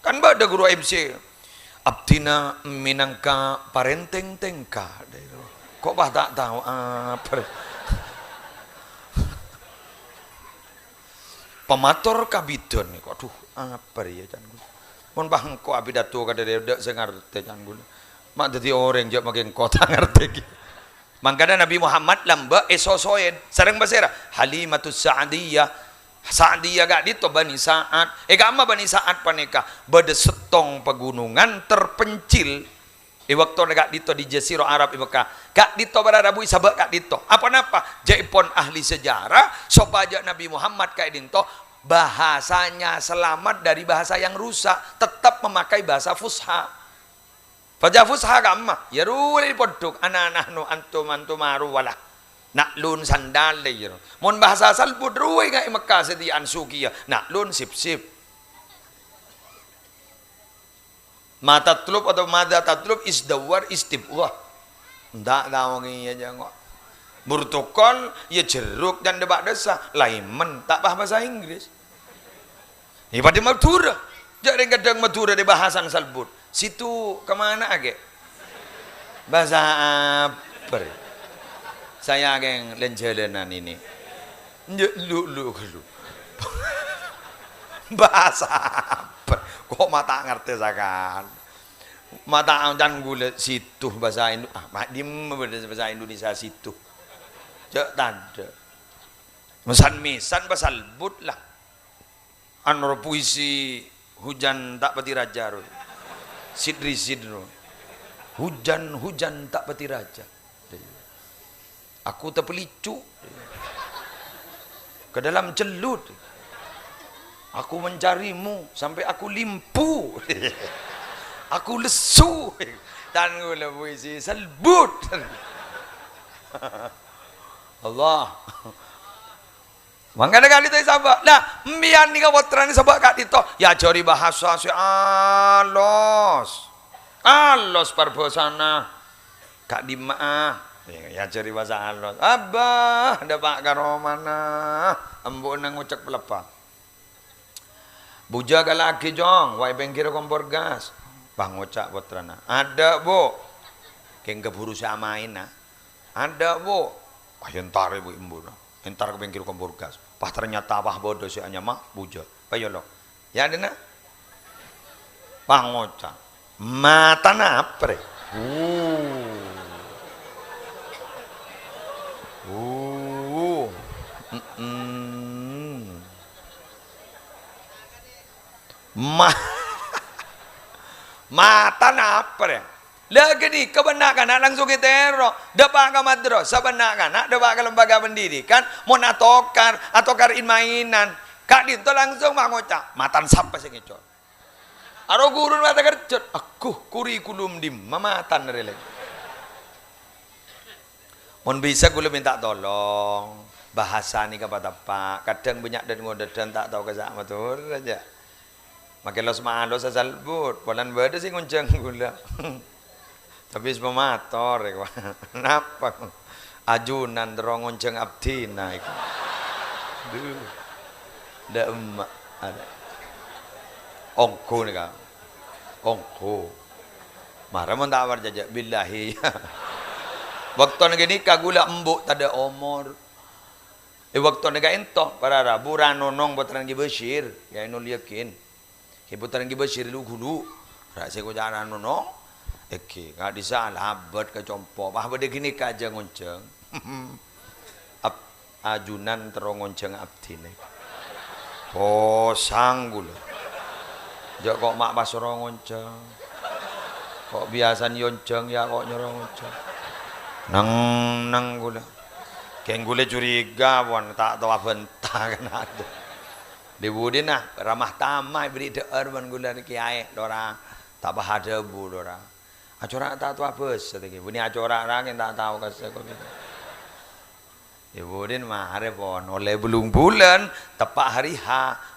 Kan bâdâ ghuru M C. "Abdhina mènangka parèntèng tèngka." Kok pas ta' tao apa? Pamator kabidan. Waduh, apa rèya, can kaulâ? Mon pas engko' apidato ka dâri dâ' sè ngartè, can kaulâ. Ma' dâddhi orèng, jhâ' makè engko' ta' ngartè ghi. Mangkana Nabi Muhammad lambâ' èsosoèn sareng pasèra? Halimatus Sa'diyah. Sa'diyah ka'dinto Bani Sa'ad. È ka'emma Bani Sa'ad panèka bâdâ sèttong paghunongan terpencil è bâktona ka'dinto è Jazirah Arab è Mekkah. Ka'dinto para rabu èsabâ' ka'dinto. Apa-napa? Jhâ'èpon ahli sejarah, sopajâ Nabi Muhammad ka'dinto bahasanya selamat dari bahasa yang rusak, tetap memakai bahasa fusha. Bahasa fusha ka'emma, ya rowa pondhuk, ana nahnu antum antum aru wala. Na'lun sandal, ya. Mon bahasa salbut rowa è Mekkah sadhiyâ'ân sukiya, na'lun sip-sip. Ma tatlub atau madza tatlub, isdawar, istibghah. Ndak tao ngèya jâ' engko'. Burtukol, ya jeruk dan dâpa' dâssa. Lemon, ta' paham bahasa Inggris. Ini padâ Madhurâ. Jhâ' rèng kadhâng Madhurâ dâri bahasan salbut. Situ kemana, Kè? Bahasa apa? Saya kèng lèn-jhâlânan ini. Nje-, lu, lu, lu. Bahasa apa? Kok ma' ta' ngartè sakan? Ma' ta' can kaulâ situ bahasa Indo-, ah, ma' dimma bahasa Indonesia situ? Jhâ' tadâ'. Mesan-mesan pasal but lah. Anu ro puisi hujan ta' pati raja ro. Sidri sidro. Hujan, hujan ta' pati raja. Aku terpelicu ke dalam celut. Aku mencarimu sampai aku limpu. Aku lesu. Can kaulâ puisi salbut. Allah. Mangkana ka'dinto èsabâ'. Lah, empèyan nèka pottrana èsabâ' ka'dinto. Èajhâri bahasa sè alos. Alos parbhâsana. Ka'dimma'a. Èajhâri bahasa alos. "Abba, dâpa' ka romana." Embu'na ngocak peleppa. "Bujâ ka lagi, Cong. Wa' è pèngghir kompor gas." Pas ngoca' pottrana. "Adâ', Bu'." Kèng kabhuru sè amaèna. "Adâ', Bu'." Pas èntarè, Bu', embu'na. Èntar ka pèngghir kompor gas. Pas ternyata pas bâdâ sè anyama Bujâ. Pas èolok. "Ya, dina." Pas ngoca'. "Matana apa, rè?" Uh. Uh. Mm-mm. Ma-, matana apa, rè? Lah, ghânèka bân na'-kana' langsung ètèro, dâpa' ka madrasah, bân na'-kana' dâpa' ka lembaga pendidikan, mon atokar, atokar in-mainan. Ka'dinto langsung mangoca', "Matan sapa sè ngècor?" Aro ghuruna mata kerjot, "Agghu, kurikulum dimma matan rè lè'?" Mon bisa kaulâ mènta tolong, bahasa nèka pateppa', kadhâng bânnya' dhân-ngodâdhân ta' tao ka sa' mator aja. Makè los-malos asalbut, polana bâdâ sè ngonjhâng kaulâ. Tapè sè pamator, ya, napa? Ajunan terro ngonjhâng abdhina, iku. Duh. Dâ' emma'. Ada. Ongghu nèka. Ongghu. Mara mon ta' parcajâ, billahi. Bâktona ghânèka kaulâ embu' tadâ' omor. È bâktona ka'dinto, para rabu ra nonong pottrana Kè Basyir, Kè Ainul Yakin. Kè pottrana Kè Basyir lu ghulu, ra sè koca' ra nonong, èngghi, ka'dissa' alabât ka compo', pas bâdâ ghânèka ajâ ngonjhâng. Ab-, ajunan terro ngonjhâng abdhina. Posang kaulâ. Jâ' kok ma' pas terro ngonjhâng. Kok biyasana èonjhâng, ya kok nyoro ngonjhâng. Neng-neng ghulâ. Kèng ghulâ curiga pon, ta' tao abhânta kan adâ'. Dhi-budhina ramah tamah èberri' dhâ'âr bân ghulâ kèyaè, lora. Ta' paha dhâbu, lora. Acora' ta' tao abhâsa, tèkè. Bânnè acora' ra kèng ta' tao kassa' kok. Dhi-budhina marè pon, ollè bâllung bulân, teppa' hari H,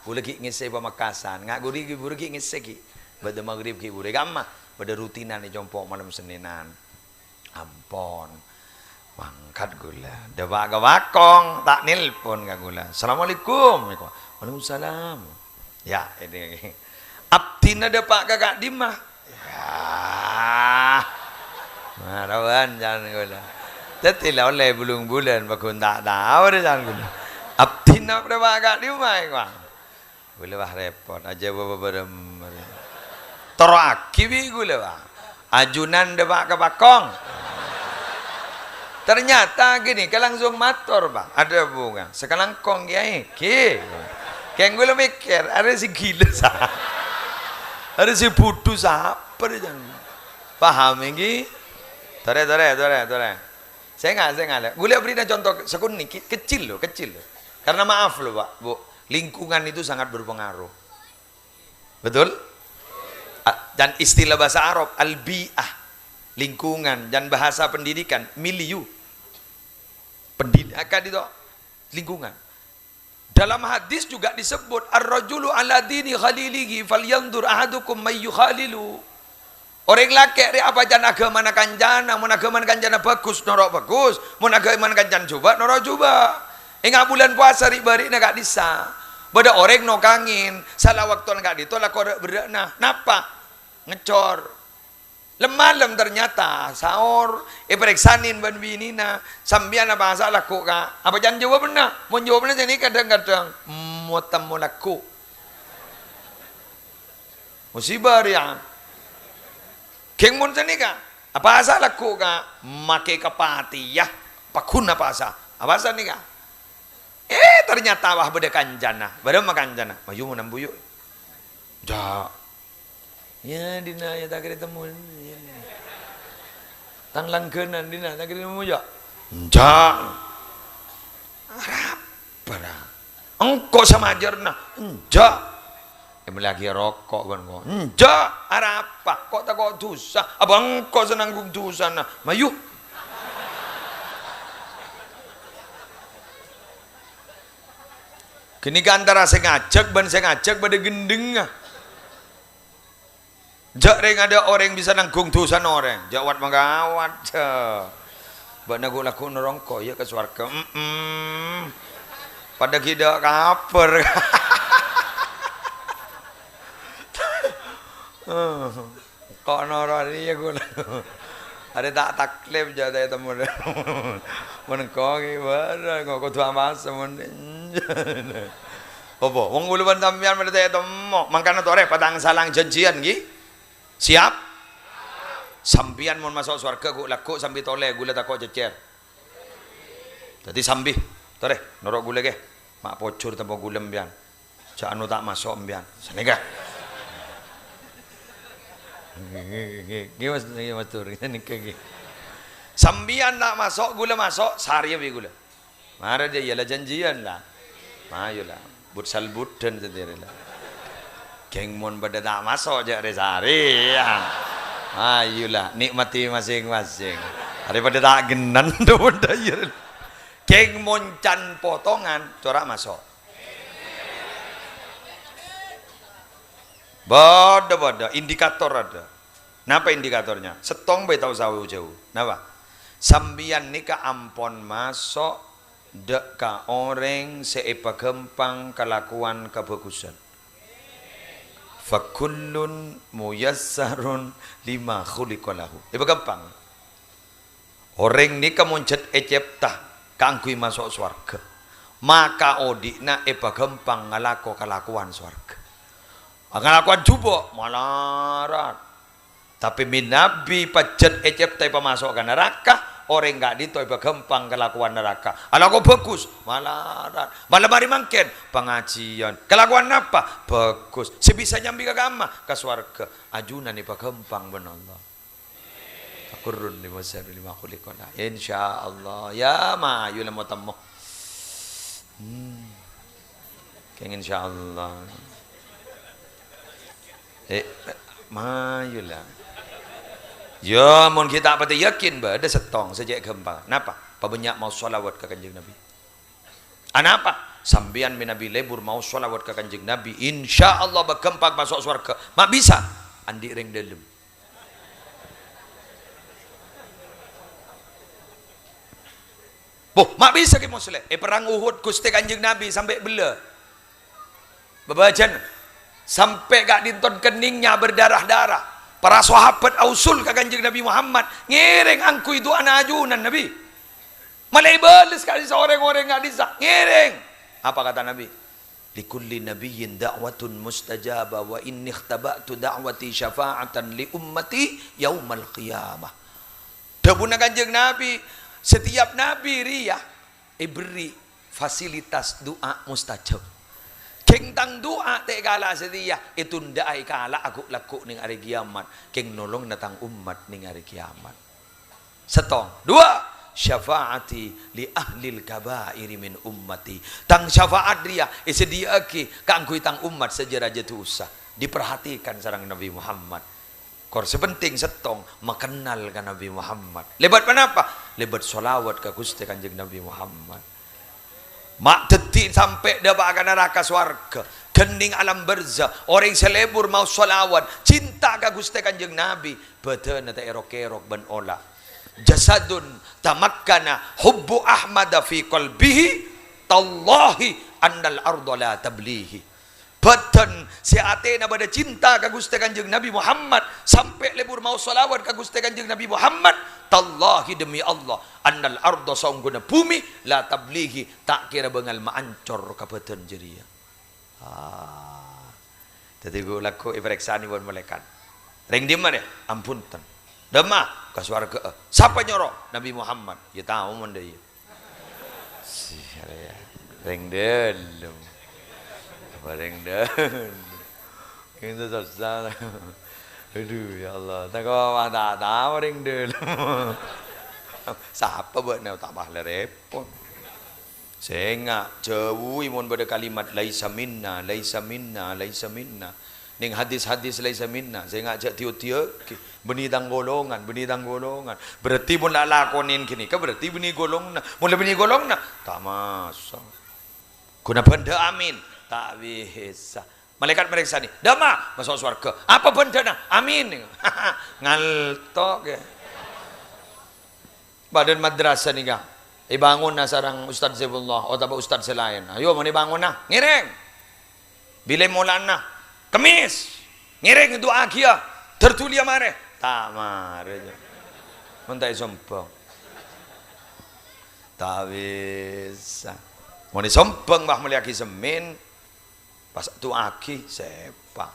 ghulâ ghi' ngèssè Pamekasan. Nga' ghuri ghi' buru ghi' ngèssè ghi'. Bâdâ maghrib ghi' buru. Kamma, bâdâ rutinan è compo' malem Sennènan. Ampon. Mangkat ghulâ. Dâpa' ka bâkong, ta' nelpon ka ghulâ. "Assalamualaikum." "Waalaikumsalam." Ya, ini. Abdhina dâpa' ka ka'dimma. Ya. Marawan can ghulâ. Dhâddhi la ollè bâllung bulân, paggun ta' tao rè can ghulâ. Abdhina dâpa' ka ka'dimma, èko. Ghulâ, wah, rèpot, ajâwâb bârâmma. Terrowaghi bi' ghulâ, wah. Ajunan dâpa' ka bâkong. Ternyata ghânèka langsung mator, Pak. Adhâbu, Kang. Sakalangkong, Kèyaè. Ghi. Kèng ghulâ mèkkèr, arè sè ghilâ, sa. Arè sè budhu, sapa, rè, jang. Paham, ènggi? Torè, torè, torè, torè. Sènga', sènga', lè. Ghulâ bherri'na conto sakonè', ke-, kecil, lho, kecil, lho. Karena maaf, lho, Pak, Bu. Lingkungan itu sangat berpengaruh. Betul? A-, dan istilah bahasa Arab, al-bi'ah, lingkungan, dan bahasa pendidikan, milieu. Pendidikan itu lingkungan. Dalam hadis juga disebut, "Ar-rajulu ala dini khalilihi, falyanzur ahadukum may yukhalilu." Orèng lakè' rè apa can aghâmana kancana, mon aghâmana kancana bhâghus, noro' bhâghus, mon aghâmana kancana jhubâ', noro' jhubâ'. Enga' bulân powasa ri'-bâri'na ka'dissa'. Bâdâ orèng nokangè, sala bâktona ka'dinto lako râ'-berrâ'na. Napa? Ngècor. Lem-malem ternyata saor, èparèksanè bân binèna, "Sampèyan apowasa lagghu', Ka'?" Apa can jhâwâbbhâ? Mon jhâwâbbhâ sanèka kadhâng-kadhâng, "Mo-, temmo lagghu'." Musibâ rèya. Ghing mon sanèka, apowasa lagghu', Ka'? Makè kapatèya, paggun apowasa. Apowasa nèka. Eh, ternyata, wah, bâdâ kancana. Bârâmma kancana? "Mayu mon ambu, yu'." "Enjâ'." "Ya, dinna', ya, ta' kèra temmo. Tang langghânan, dinna', ta' kèra temmo, ya." "Enjâ'." "Arapa, ra?" "Engko' sè majârna." "Enjâ'." "Èmellèaghi roko' bân engko'." "Enjâ', arapa? Ko' tako' dhusa? Apa engko' sè nangghung dhusana? Mayu." Ghânèka antara sè ngajhâk bân sè ngajhâk padâ ghendhengnga. Jhâ' rèng adâ' orèng bisa nangghung dhusana orèng. Jhâ' wat-mangkawat, jhâ'. Bâ'na ghu'-lagghu' noro' engko', iyâ, ka sowarghâ. Mm-mm. Padâ ghi' dâ' kabhâr. Engko' noro' rèya ghulâ. Arè ta' taklif jhâ' ta' ètemmo. Mon engko' ghi' bârâ, engko' kodhu apowasa mon. Apa? Wong ghulâ bân sampèyan padâ ta' ètemmo. Mangkana torè patang salang janjian, ghi? Siap? Sampèyan mon maso' sowarghâ ghu'-lagghu' sambi tolè ghulâ tako' cècèr. Dhâddhi sambi, torè, noro' ghulâ, ghi. Ma' pojhur temmo ghulâ sampèyan. Jhâ' anu ta' maso' sampèyan. Sanèka. Ngghi, Mas, ngghi, Mas Dur. Nèka, ngghi. Sampèyan ta' maso', ghulâ maso', sarèya bi' ghulâ. Marè jâ iyâ la janjian, la. Mayu, la. But-salbuddhân satèya rè, la. Ghing mon padâ ta' maso' jhâ' rè-sarèyan. Mayu, la. Nikmati masing-masing. Arè padâ ta' ghennan, dhu-, bhâdhâ iyâ rè. Ghing mon can potongan, cora' maso'. Bâdâ-bâdâ, indikator adâ. Napa indikatornya? Sèttong bhâi ta' osa jhâu. Napa? Sampèyan nèka ampon maso' dâ' ka orèng sè èpaghâmpang kalakowan kabhâghusân. "Fakullun muyassarun lima khuliqa lahu." Èpaghâmpang. Orèng nèka mon jhât ècèpta kaangghuy maso' sowarghâ, maka odi'na èpaghâmpang ngalako kalakowan sowarghâ. Ngalakowan jhubâ', malarat. Tapè mènabi pajhât ècèpta èpamaso' ka naraka, orèng ka'dinto èpaghâmpang kalakowan naraka. Alako bhâghus, malarat. Malem arè mangkèn, pangajiyân. Kalakowan napa? Bhâghus. Sè bisa nyambi ka kamma? Ka sowarghâ. Ajunan èpaghâmpang bân Allah. Kurrun lima syaru lima khuliqana. Insyaallah. Ya, mayu la mo temmo. Hmm. Keng insyaallah. Eh, mayu la. Ya, mon kita pati yakin, bâdâ sèttong, sè cè' ghâmpang. Napa? Pabânnya' maos shalawat ka Kanjeng Nabi. Anapa? Sampèyan mènabi lebur maos shalawat ka Kanjeng Nabi, insyaallah bâ-, ghâmpang maso' sowarghâ. Ma' bisa? Andi' rèng dâlem. Boh, ma' bisa Kè Musleh? È perrang Uhud, Ghustè Kanjeng Nabi sampè' bellâ. Bâbâjân, sampè' ka'dinto kennengnga berdarah-darah. Para sahabat ausul ka Kanjeng Nabi Muhammad, ngèrèng angghuy du'ana ajunan Nabi. Malè èbâles ka'dissa' orèng-orèng ka'dissa', ngèrèng. Apa kata Nabi? "Likulli nabiyyin da'watun mustajabah, wa inni ikhtaba'tu da'wati syafa'atan li ummati yaumal qiyamah." Dhâbuna Kanjeng Nabi, setiap nabi rèya èberri' fasilitas du'a mustajab. Keng tang du'a ta' èkala' satèya, ètundhâ'â èkala'a ghu'-lagghu' neng arè kiyamat, keng nolongana tang ommat neng arè kiyamat. Sèttong. Dua, syafa'ati li ahlil kaba'iri min ummati. Tang syafa'at rèya èsadhiyâ'aghi kaangghuy tang ommat sè jâ-rajâ dhusa. Diperhatikan sareng Nabi Muhammad. Kor sè penting sèttong, makennal ka Nabi Muhammad. Lèbât ponapa? Lèbât shalawat ka Ghustè Kanjeng Nabi Muhammad. Ma' dhâddhi sampè' dâpa' ka naraka sowarghâ, ghânnèng alam barzah, orèng sè lebur maos shalawat, cinta ka Ghustè Kanjeng Nabi, bâdânna ta' èrok-kèrok bân ola'. Jasadun tamakkana hubbu Ahmada fi qalbihi, tallahi annal arda la tablihi. Bâdân sè atèna bâdâ cinta ka Ghustè Kanjeng Nabi Muhammad, sampè' lebur maos shalawat ka Ghustè Kanjeng Nabi Muhammad, tallahi, demi Allah, annal arda, saongghuna bhumè, la tablihi, ta' kèra bângal maancor ka bâdân jârèya. Ah. Dhâddhi ghu'-lagghu' èparèksanè bân malaèkat. "Rèng dimma rèya?" "Ampon, ten." "Dimma?" "Ka sowarghâ'â." "Sapa nyoro?" "Nabi Muhammad." "Ya tao mon dâ' iyâ." Si, ya. Rèng dâlem. Apa rèng dâlem? Itu susah. Aduh, ya Allah. Tak apa, tak tahu rèng dâlem. Sapa bâ'na, ta' pahala repot. Sènga', jhâuwi mon bâdâ kalimat, "Laisa minna, laisa minna, laisa minna." Neng hadis-hadis laisa minna, sènga' jhâ' diyo-diyoaghi. Bânnè tang golongan, bânnè tang golongan. Berarti mon la lakonè ghânèka, berarti bânnè golongna. Mon la bânnè golongna, ta' maso'. Ghuna bhândhâ amin. Ta' bisa. Malaèkat marèksanè, "Dimma?" "Maso' sowarghâ." "Apa bhândhâna?" "Amin." Ngalto' kè. Bâdân madrasah nèka èbângona sareng Ustadz Saifullah otabâ ustadz sè laèn. Ayo, mon èbângona, ngèrèng. Bilâ molana? Kemmès. Ngèrèng, du'aaghiyâ. Dâr dhuliyâ marè. Ta' marè, jâ. Mon ta' èsombhâng. Ta' bisa. Mon èsombhâng, bâh, molèyaghi Sennèn. Pas du'aaghi, sèpa.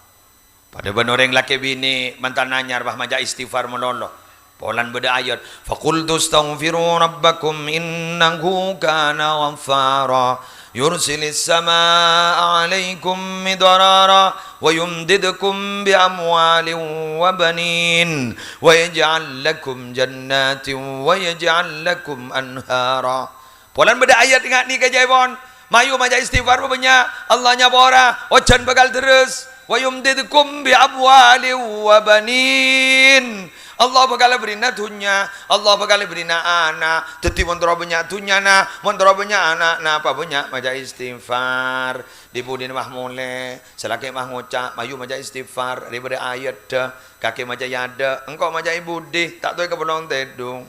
Padâ bân orèng lakè binè mantan anyar, bâh, maca istighfar malolo. Polana bâdâ ayat, "Faqultu astaghfiru rabbakum innahu kana ghaffara, yursilis sama'a 'alaikum midrara, wa yumdidkum bi amwalin wa banin, wa yaj'al lakum jannatin, wa yaj'al lakum anhara." Polana bâdâ ayat nga' nèka jâ' èpon. Mayu maca istighfar bânnya', Allah nyapora, ojhân bhâkal lerres. "Wa yumdidkum bi amwalin wa banin." Allah bhâkal bherri'na dhunnya, Allah bhâkal bherri'na ana'. Dhâddhi mon terro bânnya' dhunnyana, mon terro bânnya' ana'na, pabânnya' maca istighfar. Dhi-budhina bâh molè, sè lakè' bâh ngoca', mayu maca istighfar, rè bâdâ ayat dâ, kakè maca yadâ, engko' maca è budhi, ta' towè kapolong tèdung.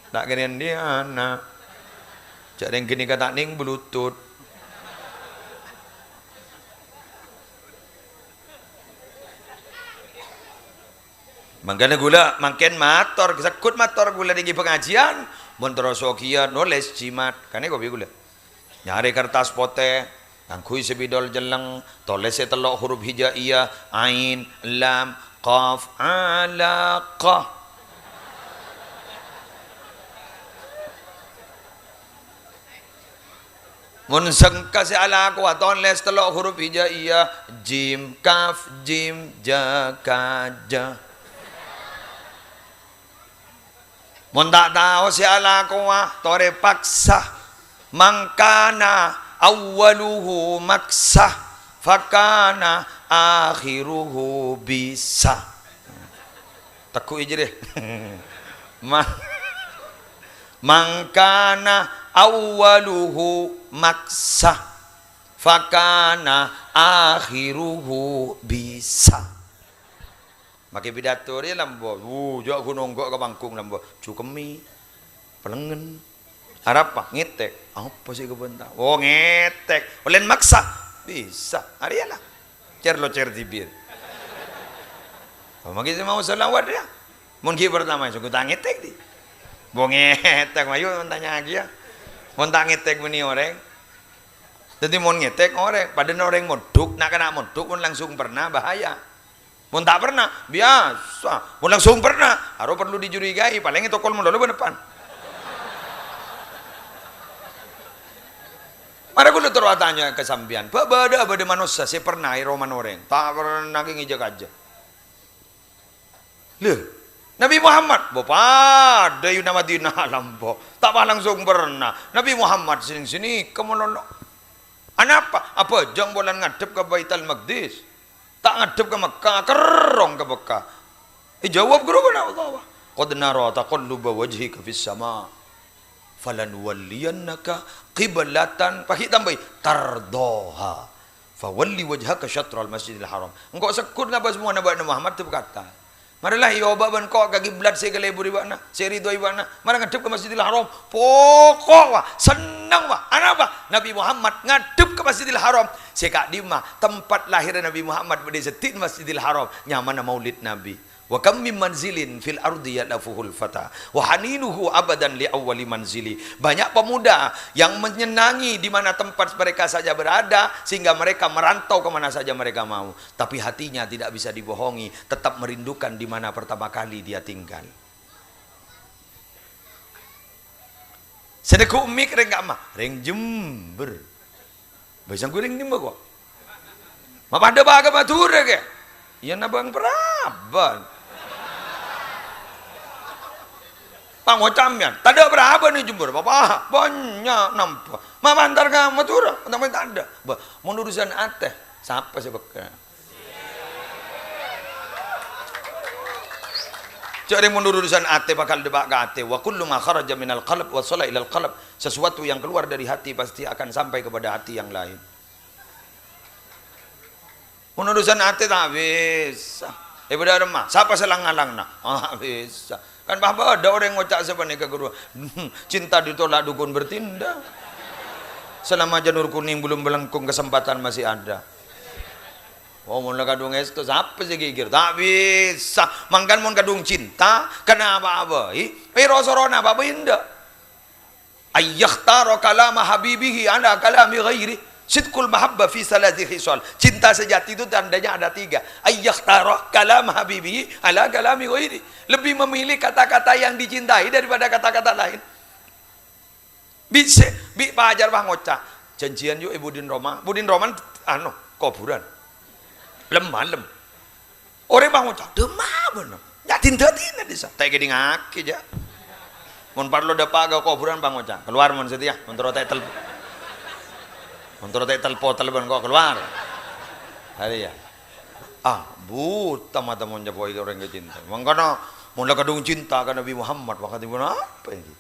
Ta' kèra andi' ana'. Jâ' rèng ghânèka ta' nèng bluetooth. Mangkana ghulâ mangkèn mator, segghut mator ghulâ nèng è pangajiân, mon terro soghiyâ nolès jimat. Kanè kopi ghulâ. Nyarè kertas potè, ngangghuy spidol celleng, tolèsè tello' huruf hijaiyah, ain, lam, qaf, alaqah. Mon sengka sè alako, tolès tello' huruf hijaiyah, jim, kaf, jim, ja, ka, ja. Mon ta' tao sè alakowa, torè paksa. "Man kana awwaluhu maksa, fakana akhiruhu bisa." Tegghu'i jârèya. Ma-, "Man kana awwaluhu maksa, fakana akhiruhu bisa." Makè pidato rèya lambo, wuh, jâ' ghun ongghâ' ka panggung lambo, jukemmè, pelengngen. Arapa? Ngètèk. Apa sè èkabânta? Oh, ngètèk. Ollèna maksa? Bisa. Arèya la. Cèr-locèr dhibir. Oh, makè sè mau shalawat rèya. Mon ghi' partama, songgu ta' ngètèk, di. Bo ngètèk, mayu mon tanya'aghi, yâ. Mon ta' ngètèk bânnè orèng. Dhâddhi mon ngètèk orèng, padâna orèng mondhuk, na'-kana' mondhuk, mon langsung perna, bahaya. Mon ta' perna, biyasa. Mon langsung perna, aro parlo dicurigai, palèng ètokol malolo bân eppan. Mara kaulâ terro atanya ka sampèyan, bâ-, bâdâ, bâdâ manossa sè perna è romana orèng? Ta' perna kè ngèjâ kajâ. Lho, Nabi Muhammad, bâ padâ è Madinah lambo. Ta' pas langsung perna. Nabi Muhammad sènèng-sènèng kemolono. Anapa? Abhâjâng polana ngadhep ka Baitul Maqdis. Ta' ngadhep ka Mekkah, kerrong ka Mekkah. Èjâwâb ghuru bân Allah, "Qad nara taqalluba wajhika fis sama, falanuwalliyannaka qiblatan," paghi' tambâi, "tardhaha, fawalli wajhaka syatral Masjidil Haram." Engko' segghut ngabâs mowana bâ'na Muhammad, dhâbu kata. Mara la èobâ bân engko' ka kiblat sè èkaleburi bâ'na, sè èridhoi bâ'na. Mara ngadhep ka Masjidil Haram. Poko' wa, senneng wa. Anapa? Nabi Muhammad ngadhep ka Masjidil Haram. Sè ka'dimma tempat lahirnya Nabi Muhammad bâdâ è seddhi'na Masjidil Haram. Nyamana Maulid Nabi. "Wa kam min manzilin fil ardi ya'lafuhul fata, wa haninuhu abadan li awwali manzili." Banyak pemuda yang menyenangi di mana tempat mereka saja berada, sehingga mereka merantau ke mana saja mereka mau. Tapi hatinya tidak bisa dibohongi, tetap merindukan di mana pertama kali dia tinggal. Sè neggu' mik rèng ka'emma? Rèng Jember. Bâi sangghu rèng Jember kok. Ma' padâ bâ' ka Madhurâ kè? Iyâ nabâng paraban. Pangoca' sampèyan, tadâ' paraban è Jember, Bapak. Bânnya' nampa. Ma' mantar ka Madhurâ, ta' tadâ'. Bâ, mon urusan atè, sapa sè pegghâ'? Jâ' rèng mon urusan atè bhâkal dâpa' ka atè. "Wa kullu ma kharaja minal qalb wasala ilal qalb." Sesuatu yang keluar dari hati pasti akan sampai kepada hati yang lain. Mon urusan atè ta' bisa. È, bâdâ remma. Sapa sè lang-ngalangna? Ah, ta' bisa. Kan pas bâdâ orèng ngoca' sapanèka, ghuru. "Cinta ditolak dukun bertindak. Selama janur kuning belum melengkung, kesempatan masih ada." Oh, mon la kadhung èsto, sapa sè ghighir? Ta' bisa. Mangkana mon kadhung cinta, kenapa abai? Pèro sorona apa endâ'? "Ayyakhtara kalama habibihi ala kalami ghairi." Sidqul mahabbah fi salasi khisal. Cinta sejati itu tandanya ada tiga. "Ayyakhtara kalama habibihi ala kalami ghairi." Lebih memilih kata-kata yang dicintai daripada kata-kata lain. Bi' sè, bi' pajar pas ngoca', "Janjian yu' è budin roma." Budin roma, anu, koburan. Lem-malem. Orèng pas ngoca', "Dâmma bâ'na? Nya' din-dâdina dissa'." Ta' èkèdingngaghi, jâ. Mon parlo dâpa' ka koburan pas ngoca', "Keluar mon satèya, mon terro ta' ètel-, mon terro ta' ètelpon, telpon kok keluar." Arèya. Ah, buta mata mon nyapoi orèng kacinta. Mangkana, mon la kadhung cinta ka Nabi Muhammad, wakatipun apa ini?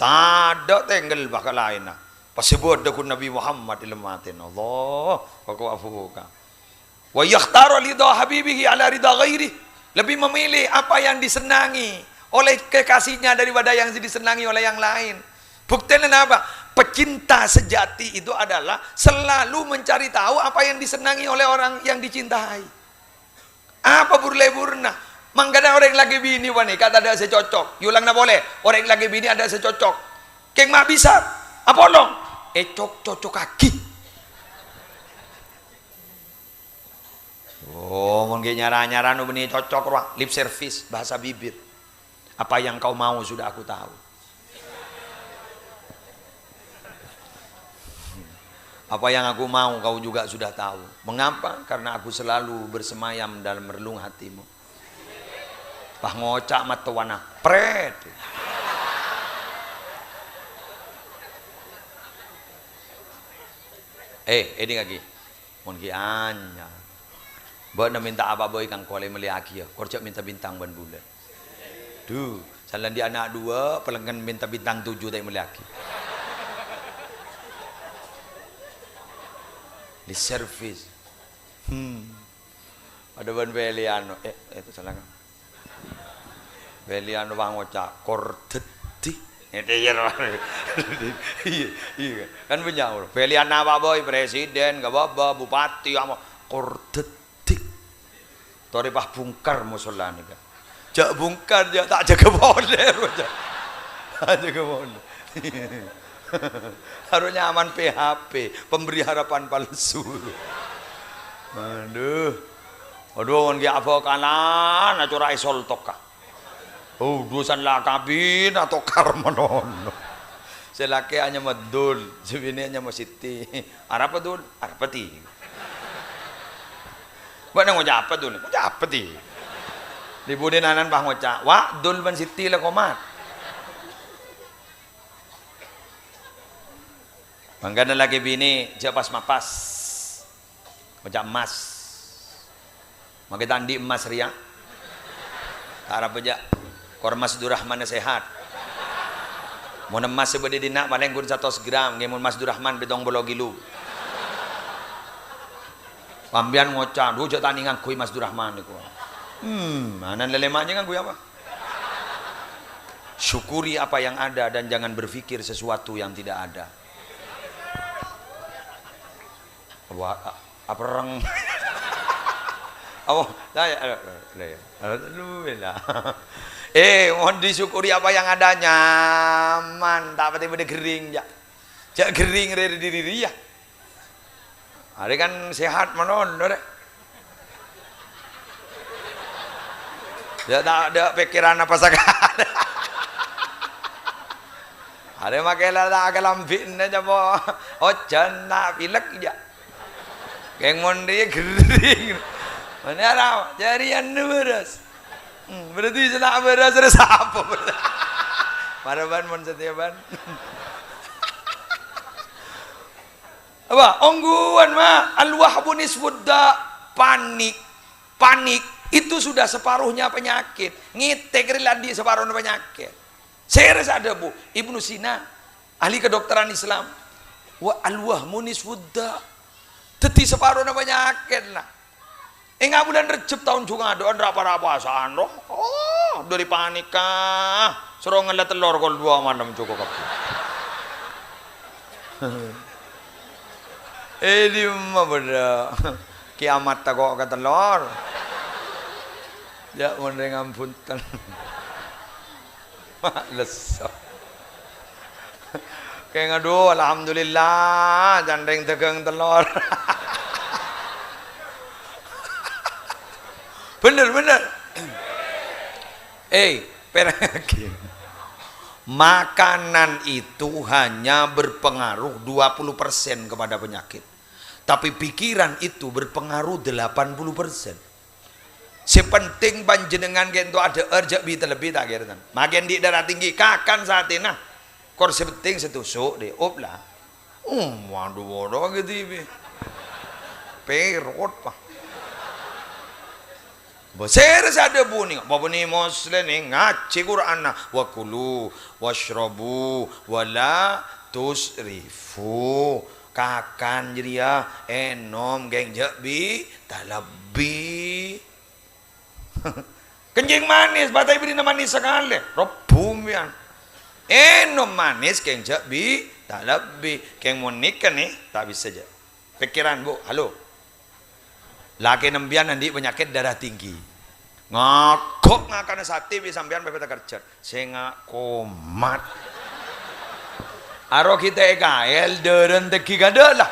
Tadâ' tèngghâl bhâkal laènna. Pas sè bâdâ ghun Nabi Muhammad è lem atèna. Allah, kok afuka. "Wa yakhtara ridha habibihi ala ridha ghairi." Lebih memilih apa yang disenangi oleh kekasihnya daripada yang disenangi oleh yang lain. Buktèna napa? Pecinta sejati itu adalah selalu mencari tahu apa yang disenangi oleh orang yang dicintai. Apa bur-leburna? Mangkana orèng lakè binè panèka tadâ' sè cocok. Èolangna polè, orèng lakè binè tadâ' sè cocok. Kèng ma' bisa apolong? Ècok-cocokaghi. Oh, mon ghi' nyara-nyara no bânnè cocok rowa, lip service, bahasa bibir. "Apa yang kau mau sudah aku tahu. Apa yang aku mau kau juga sudah tahu. Mengapa? Karena aku selalu bersemayam dalam relung hatimu." Pas ngoca' mattowana, pret. Eh, èdingngaghi. Mon ghi' anyar. Bâ'na mènta apa bhâi kang kolè mellèyaghiyâ, kor jhâ' mènta bintang bân bulân. Dhu, salanjhâ ana' duwâ', palengngen mènta bintang tujuh ta' èmellèyaghi. Lip service. Hmm. Adâ bân pèlèyan, eh, itu salah, Kang. Pèlèyan pangoca', "Kor dhâddhi." Itu iya, Kang. Iya, iya. Kan bânnya', Bro. Pèlèyan apa bhâi, presiden, kabâbâ, bupati, apa. "Kor dhâddhi." Torè pas bungkar mosolana, Kang. Jhâ' bungkar, jhâ', ta' jâgâ polè, jhâ'. Ta' jâgâ polè. Harus nyaman P H P, pemberi harapan palsu. Aduh. Aduh, mon ghi' abhâkalan, acora' èsoltoka. Oh, dusan la kabin, atokar manono. Sè lakè' anyama Dul, sè binè' anyama Siti. Arapa, Dul? Arapa, Ti? Bâ'na ngoca' apa, Dul? Ngoca' apa, Ti? Dhi-budhi nanan pas ngoca', "Wa', Dul bân Siti la komat." Mangkana lakè binè jhâ' pas-mapas. Ngoca' emmas. Makè ta' andi' emmas rèya. Ta' arapa jhâ'. Kor Mas Durrahman sehat. Mon emmas sè bâdâ è dinna' palèng ghun satos gram, ngghi mon Mas Durrahman pitung polo kilo. Sampèyan ngoca', "Dhu, jhâ' ta' nèngghuy Mas Durrahman nèko." Hmm, anan lèlèma' jhâ' ngangghuy apa? Syukuri apa yang ada dan jangan berpikir sesuatu yang tidak ada. Wah, a-, aperreng. Oh, saya, aduh, aduh, aduh, aduh, aduh. Eh, mohon disyukuri apa yang ada, nyaman. Ta' patè bâdâ ghering, jhâ'. Jhâ' ghering rè-, rè-, rè-, rè-, ya. Arè kan sehat manono, rè. Ya, ta' ada pikiran apa sakalè. Arè makè la, la kalambhina, capa ojhân ta' pilek, jhâ'. Kèng mon rèya ghering. Mane ara, jârèya bârâs. Hmm, berarti sè ta' bârâs, rè sapa bârâs? Mara bân mon satèya bân. Apa? Ongghuwân, Ma. Al-wahmu nisfud da'. Panik. Panik itu sudah separuhnya penyakit. Ngètèk rè la andi' saparona panyakèt. Sèrè sè adhâbu Ibnu Sina, ahli kedokteran Islam. Wa al-wahmu nisfud da'. Dhâddhi saparona panyakèt, la. Enga' bulân Rejjeb taon Jhumadhâ'ân ra-para pasa'an, roh. Oh, dhâri panèka, soro ngella tellor kol duwâ' malem jhuko' kabbhi. Eh, dimma bâdâ kiamat tako' ka tellor. Ya, mon rèng ampun ten. Lesso. Kèng, adu, alhamdulillah, can rèng dhâghâng tellor. Bener, bener. Eh, pèrengngaghi. Makanan itu hanya berpengaruh dua puluh persen kepada penyakit. Tapi pikiran itu berpengaruh delapan puluh persen. Sè pentèng panjhennengngan kènto adhâ'âr jhâ' bi-, talebbi ta' kèra, tan. Makè andi' darah tinggi, kakan satèna. Kor sè pentèng sè tusuk, dhi, op la. Oh, waduh, waduh, gitu, bi. Perot, Pak. Bâ-, sèrè sè adhâbu nèng, apa bânnè Muslim nèng ngajhi Qur'anna, "Wa kulu wasyrabu wa la tusrifu." Kakan jârèya, ènom, kèng jhâ' bi-, talebbi. Kencing manis, bâ' ta' èbèrri'na manis sakalè, robbhu sampèyan. Ènom manis, kèng jhâ' bi-, talebbi. Kèng mon nèka, nè, ta' bisa, jhâ'. Pikiran, Bu, halo. Lakèna sampèyan andi' panyakèt darah tinggi. Ngagok ngakana satè bi' sampèyan pèpè takerjhât. Sènga' komat. Aro kita E K L, dârâna tèngghi kadâ' la.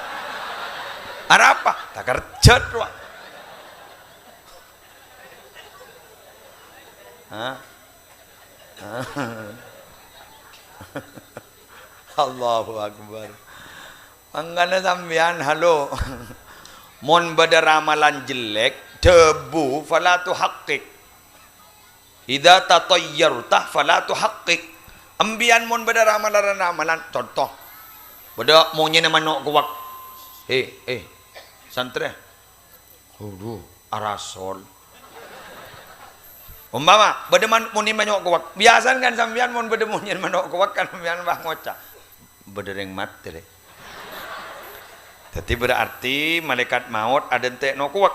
Arapa? Takerjhât, rowa. Hah? Allahu Akbar. Mangkana sampèyan, halo. Mon bâdâ ramalan jelek, dhâbu, fala tuhaqqiq. Idza tatayyarta fala tuhaqqiq. Sampèyan mon bâdâ ramalan-ramalan, conto, bâdâ monyèna mano' kowak. Eh, eh, santrè. Aduh, arasol. Umpama, bâdâ man-, monyèn manyo' kowak. Biyasana kan sampèyan mon bâdâ monyèn manyo' kowak kan sampèyan pas ngoca', "Bâdâ rèng matè, lè." Dhâddhi berarti malaikat maut adhânte' no kowak.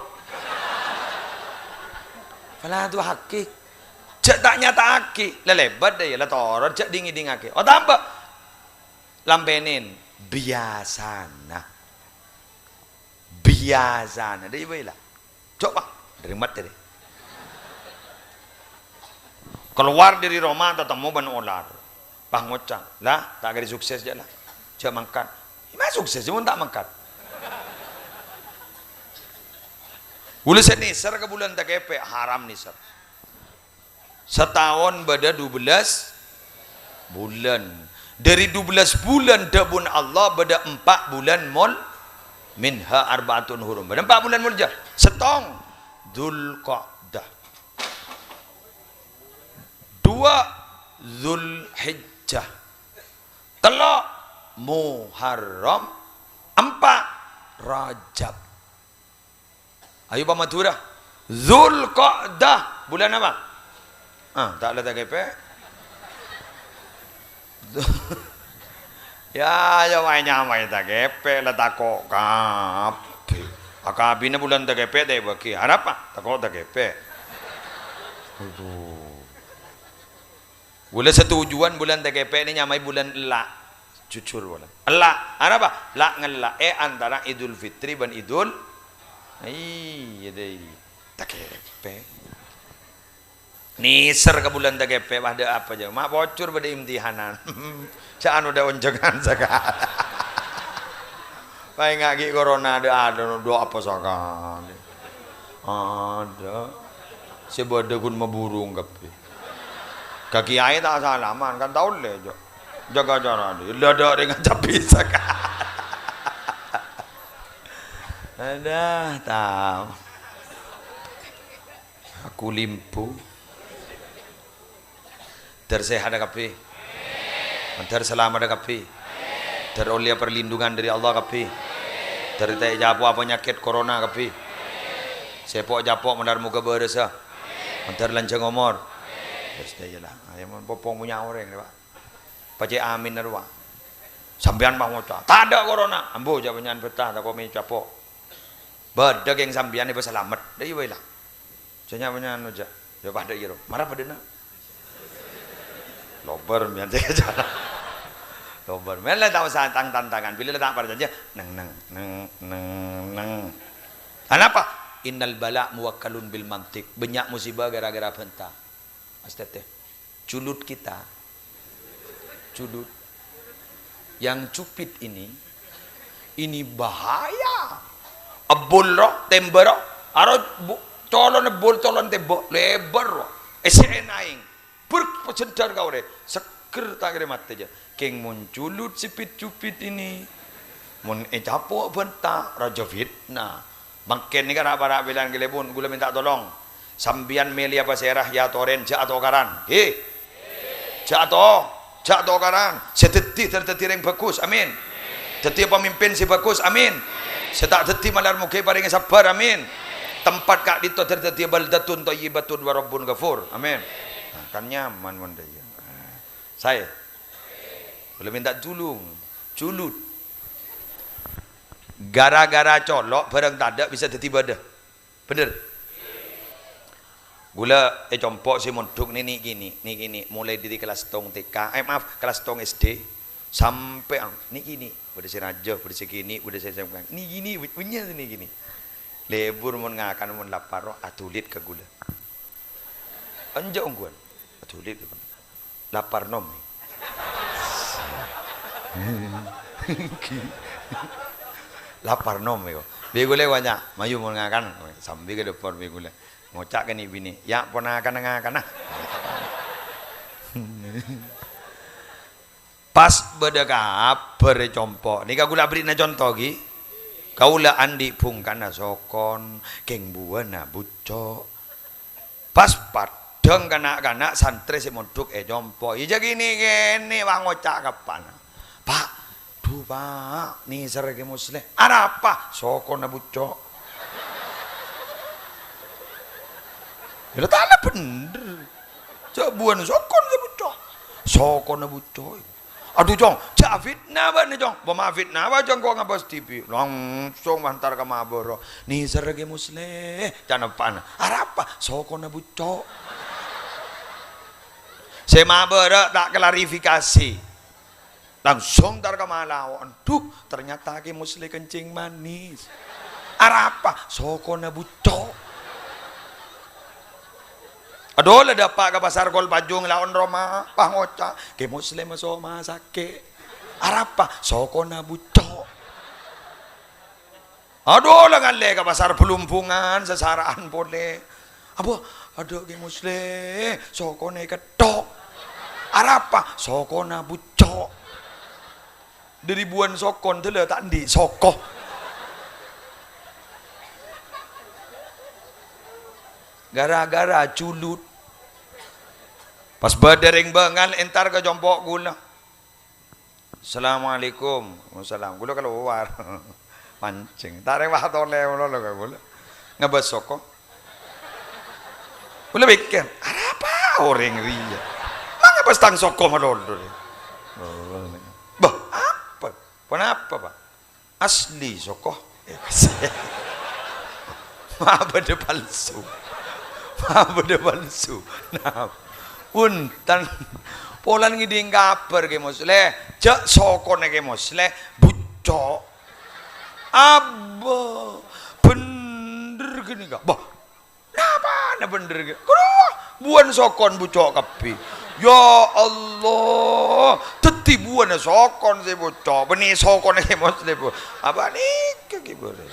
Fala tuhaqqi. Jhâ' ta' nyata'aghi. La lèbât dâ' iyâ, la toron, jhâ' ding-ngèdingngaghi. Oh, tamba. Lampènèn. Biyasana. Biyasana. Dâ' iyâ bhâi la. Coba, dâri matè dâ. Kalowar dâri roma tatemmo bân olar. Pas ngoca', "La, ta' kèra sukses jâ' la. Jhâ' mangkat." "Ma' sukses mon ta' mangkat?" Bulâ sè nèser ka bulân takèpè', haram nèser. Sataon bâdâ dubellâs bulân. Dâri dubellâs bulân dhâbuna Allah bâdâ empa' bulân mol, "Minha arba'atun hurum." Bâdâ empa' bulân molja. Sèttong, Dzulqa'dah. Duwâ', Dzulhijjah. Tello', Muharram. Empa', Rajab. Ayo, pa Madhurâ. Dzulqa'dah. Bulân apa? Ah, ta' la takèpè'. Ya, ya, wae nyamae takèpè', la tako' kabbhi. Akabina bulân takèpè' ta' èbâgi. Arapa? Tako' takèpè'. Aduh. Bulâ satujuwân bulân takèpè' nè nyamae bulân ella'. Jujur bulân. Ella'. Arapa? La ngella'è antara Idul Fitri bân Idul, iyâ, dâi. Takèpè'. Nèser ka bulân takèpè', pas dâ' apa jâ? Ma' pocor bâdâ imtihanan. Jâ' anu dâ' onjhângan sakalè. Paèngaghi corona dâ' anu dâ' apa sakalè. Adâ'. Sè bâdâ ghun maburung kabbhi. Ka kiyaè ta' salaman, kan ta' ollè, jâ'. Jâgâ carana. La dâ' rèng ajâbhi sakalè. Adâ', tao. Aku limpu. Dhâr sèhadhâ kabbhi. Dhâr salameddhâ kabbhi. Dhâr ollèya perlindungan dâri Allah kabbhi. Dhâr ta' ècapo'a panyakèt corona kabbhi. Sè po' capo' mandhâr mogâ bârâsa. Mandhâr lanjhâng omor. Terros dhâ' iyâ la. Ayo mon popong punya orèng, Pak. Pacè' amin rowa. Sampèyan mah ngoca', "Tadâ' corona." Ambu, jâ' panya'an betta, tako' mè' capo'. Bâdâ kèng sampèyan èpasalamet. Dhâ' iyâ bhâi la. Jâ' nya-, panya'an jâ'. Yâ padâ iyâ ro. Mara padâna. Lobâr mèyan jâ' jâ'. Lobâr. Mèyan la ta' osa tang-tantangan. Bilâ la ta' parcajâ. Neng, neng, neng, neng, neng. Anapa? Innal bala muwakkalun bil mantiq. Bânnya' musibah gara-gara bânta. Astètè. Julut kita. Julut. Yang cupit ini, ini bahaya. Ebbul ro, tèmbâ ro. Aro bu-, colon ebbul, colon tèmbâ. Lèbâr ro. Èssè'è naèng. Bur pajhendhâr ka orèng. Seggher ta' kèra matè jâ. Kèng mon julut sè pit-cupit ini. Mon ècapo' bânta, raja fitnah. Mangkèn nèka ra'-para' bilân kalèbun, ghulâ mènta tolong. Sampèyan mèlè apa sèra, yâ torèn, jâ' atokaran. He. Jâ' ato-, jâ' atokaran. Sè dhâddhi, dhâr dhâddhi rèng bhâghus. Amin. Dhâddhiyâ pamimpin sè bhâghus. Amin. Sè ta' dhâddhi malar mogâ èparèngè sabbhâr. Amin. Tempat ka'dinto dhâr dhâddhiyâ baldatun thayyibatun wa rabbun ghafur. Amin. Nah, kan nyaman mon dhâ' iyâ. Saè. Ghulâ mènta tulung. Julut. Gara-gara colo', bhârâng tadâ' bisa dhâddhi bâdâ. Bhender? Ghulâ è compo' sè mondhuk nè, nè'-kènè', nè'-kènè', molaè dhâri kelas sèttong T K, eh, maaf, kelas sèttong S D, sampè' nè'-kènè', bâdâ sè rajâ, bâdâ sè kènè', bâdâ sè S M K, nè'-kènè', bânnya' sè nè'-kènè'. Lebur mon ngakan, mon lapar, ro, adulit ka ghulâ. Enjâ' ongghuwân, adulit ka ghulâ. Lapar nom. Lapar nom, iyâ. Bi' ghulâ bânnya', mayu mon ngakan. Sambi ka dâpor bi' ghulâ. Ngoca' ka nè'-binè', "Yâ, pon ngakan-ngakana." Pas bâdâ kabhâr è compo'. Nèka ghulâ aberri'na conto, ghi. Kaulâ andi' bhungkana sokon, kèng buwâna bucco'. Pas paddhâng ka na'-kana' santrè sè mondhuk è compo'. Iyâ jâ' kènè'-kènè' wah ngoca' ka eppa'na, "Pa', "Bu, Pa', nèser Kè Musleh." "Arapa?" "Sokona bucco'." Yâ, la tana bhender. Jhâ' buwâna sokon sè bucco'. "Sokona bucco'." "Adhu, Cong, jhâ' fitna bâ'na, Cong." "Bâ' ma' fitna, bâ' Cong, ko' ngabâs T V." Langsung mantar ka mabârâ'. "Nèser Kè Musleh," ca'na eppa'na. "Arapa?" "Sokona bucco'." Sè mabârâ' ta' klarifikasi. Langsung tar ka malaon. "Adhu, ternyata Kè Musleh kencing manis." "Arapa?" "Sokona bucco'." Adhu, la dâpa' ka pasar Kolpajung, laon roma, pas ngoca', "Kè Musleh maso' ma' sakè'." "Arapa?" "Sokona bucco'." Adhu, la ngallè ka pasar Blumbungan, sasara'an polè. "Abâ, adhu Kè Musleh, sokona èketthok." "Arapa?" "Sokona bucco'." Dâri buwân sokon, dâlâ ta' andi' soko. Gara-gara culut. Pas bâdâ rèng bângal entar ka compo' ghulâ. "Assalamualaikum." "Waalaikumsalam." Ghulâ kalowar. Mancèng. Ta' rèng watolè malolo ka ghulâ. Ngabâs soko. Ghulâ pèkkèr, "Arapa orèng rèya? Ma' ngabâs tang soko malolo rè?" "Bâh, apa? Ponapa, Pa'?" "Asli soko." "Ma' bâdâ palsu. Ma' bâdâ palsu." Nah, bhunten. Polana ngèdhing kabhâr Kè Musleh, jhâ' sokona Kè Musleh bucco'. Abâ, bhender ghânèka. Bâh, napana bhender ghâ-, ghâruwa, buwân sokon bucco' kabbhi. Ya Allah, dhâddhi buwâna sokon sè bucco', bânnè sokona Kè Musleh bu-, apa nèka kibârâ?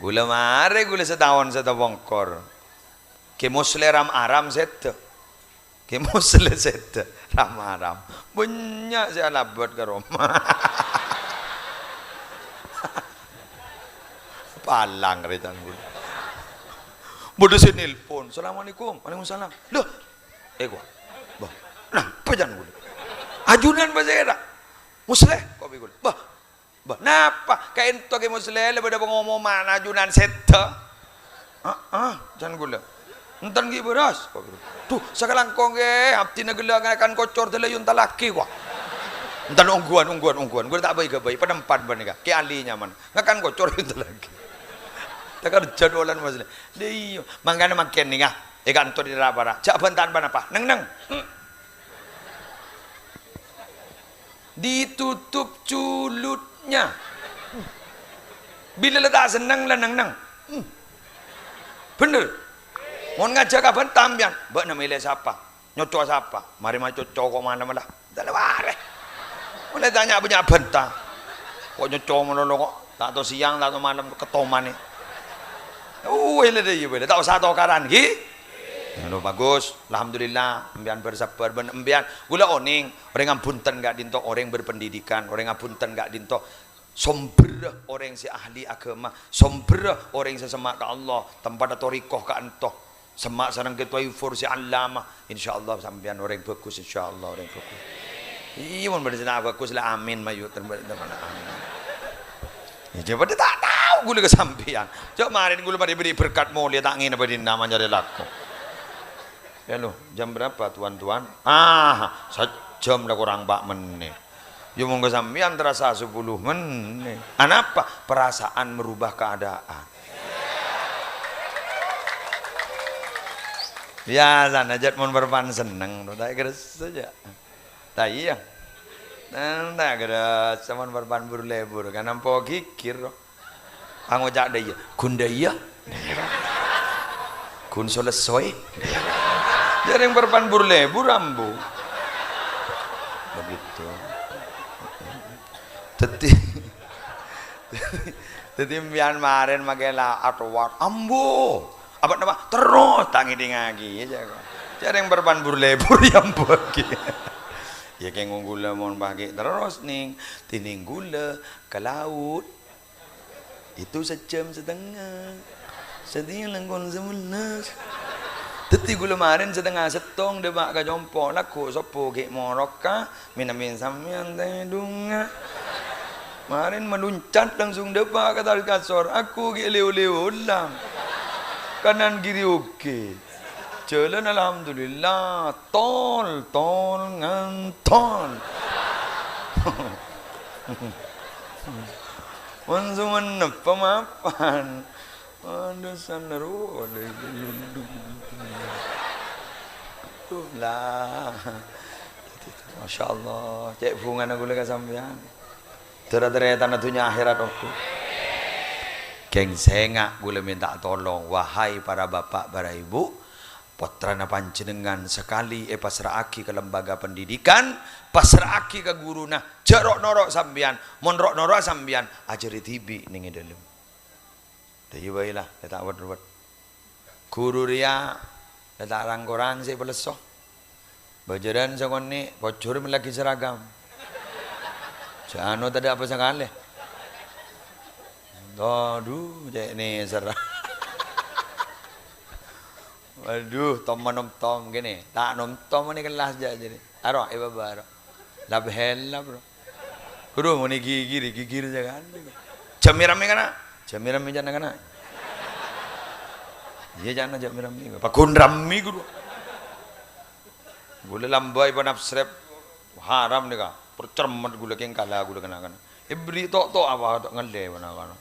Ghulâ marè, ghulâ sataon sèttong pongkor. Kè Musleh ram-aram sèdhâ. Kè Musleh sèdhâ, ram-aram. Bânnya' sè alabât ka roma. Palang rè can ghulâ. Bâdâ sè nelpon, "Assalamualaikum." "Waalaikumsalam." "Loh, eh, kowa. Bâh, napa can ghulâ? Ajunan pasèra?" "Musleh," kopi ghulâ. "Bâh, Bâh, napa? Kaènto Kè Musleh la bâdâ pangomoman ajunan sèdhâ." "Heeh," can ghulâ. "Enten ghi' bârâs?" "Dhu, sakalangkong, Kè, abdhina ghellâ' ngakan kocor dâlâ èontallaghi, kowa." "Enten ongghuwân, ongghuwân, ongghuwân. Ghulâ ta' bhâi-ghâbây, padâ empat bân nèka. Kè Ali nyaman. Ngakan kocor èontallaghi." Takerjhâ olan Musleh. Lha iyâ, mangkana mangkèn nèka, è kantor dhi' ra-para. Jhâ' abhânta ponapa. Neng-neng. Hmm. Ditutup culutnya. Bilâ la ta' senneng, la neng-neng. Hmm. Bhender. Mon ngajhâk abhânta sampèyan, bâ'na mèlè sapa? Nyoco sapa? Marè macoco ko' malem la. Ta' la warè. Molaè tanya bânnya' bhânta. Ko' nyoco malolo ko'. Ta' to sèyang, ta' to malem, kettomanè. Uwè, la dâ' iyâ bhâi. Ta' osa tokaran, ghi? Anu, bagus. Alhamdulillah, empèyan bâr-sabbhâr bân empèyan. Ghulâ onèng, orèng abhunten ka'dinto, orèng berpendidikan, orèng abhunten ka'dinto. Sombherra orèng sè ahli aghâma, sombherra orèng sè semma' ka Allah, tempatta thariqah ka'anto. Semma' sareng Kè Thaifur sè allama. Insyaallah sampèyan orèng bagus, insyaallah orèng bagus. Iyâ, mon bâdâ sè ta' bagus, la amin, mayu, ten-, ten-, amin. Iyâ, jhâ' padâ ta' tao ghulâ ka sampèyan. Jhâ' marèn ghulâ marè bherri' berkat molè, ta' ngènep è dinna' mancarè lako. Ya, lo, jam berapa, Tuan-tuan? Ah, sajjhâm la korang empa' mennit. Ya, monggo sampèyan terasa sepuluh mennit. Anapa? Perasaan merubah keadaan. Biyasana jhât mon bârâmpan senneng, ta' keressa jhâ'. Ta' iyâ. Nah, ta' keressa mon bârâmpan bur-lebur, kan ampo ghighir, ro. Angoca' dâ' iyâ, "Ghun dâ' iyâ?" "Ghun so lèssoè?" Jhâ' rèng bârâmpan bur-lebur, ambu. Begitu. Dhâddhi, dhâddhi empèyan marèn makè la atowat, "Ambu!" Apa napa? "Terros ta' ngèdingaghi," jhâ' ko. Jhâ' rèng bârâmpan bur-lebur, yâ, ambu ghi. Yâ, kèng ghulâ mon paghi' terros, nèng, dhinèng ghulâ ka laut. Itu sejam setengah. Satèya langkong sebelas. Dhâddhi ghulâ marèn satengnga sèttong dâpa' ka compo', lagghu' sobbhu ghi' morokka, mènamen sampèyan tèdungnga. Marèn maluncat langsung dâpa' ka tal kasor, aku ghi' lèo-lèo olang. Kanan kiri oke. Jhâlân alhamdulillah, tol, tol, ngantol. Mon sumenep mapan. Aduh, sanna ro-, Duh, la. Masya Allah, cè' bhungana ghulâ ka sampèyan. Dârâ-dârâ tanah dunya akhirat, ongghu. Kèng sènga' ghulâ mènta tolong, wahai para bapak, para ibu, pottrana panjhennengngan sakalè èpassra'aghi ka lembaga pendidikan, passra'aghi ka ghuruna, jhâ' ro'-noro' sampèyan, mon ro'-noro'a sampèyan, ajhâri dhibi' neng è dâlem. Dâ' iyâ bhâi la, la ta' wet-ruwet. Ghuru rèya la ta' rang-korang sè palesso. Bhâjârân sakonè' pojhur mellèaghi seragam. Jhâ' ano tadâ' apa sakalè. Adu, cè' nèser. Adu, tom-manom tom kènè. Ta' nom-tom nè kellas jhâ' jârèya. Aro, è bâbâ aro. Lap-hellap, bro. Ghuru, mon è ghighir, ghighir jhâ' kan. Jhâ' mè-rammè kana'. Jhâ' mè-rammè ca'na kana'. Iyâ, ca'na jhâ' mè-rammè. Paghun rammè, ghuru. Ghulâ lambâi panapsrep. Haram nèka. Percermet ghulâ kèng kala ghulâ kana'-kana'. Èbherri' to'-to' apa to' ngallè kana'-kana'.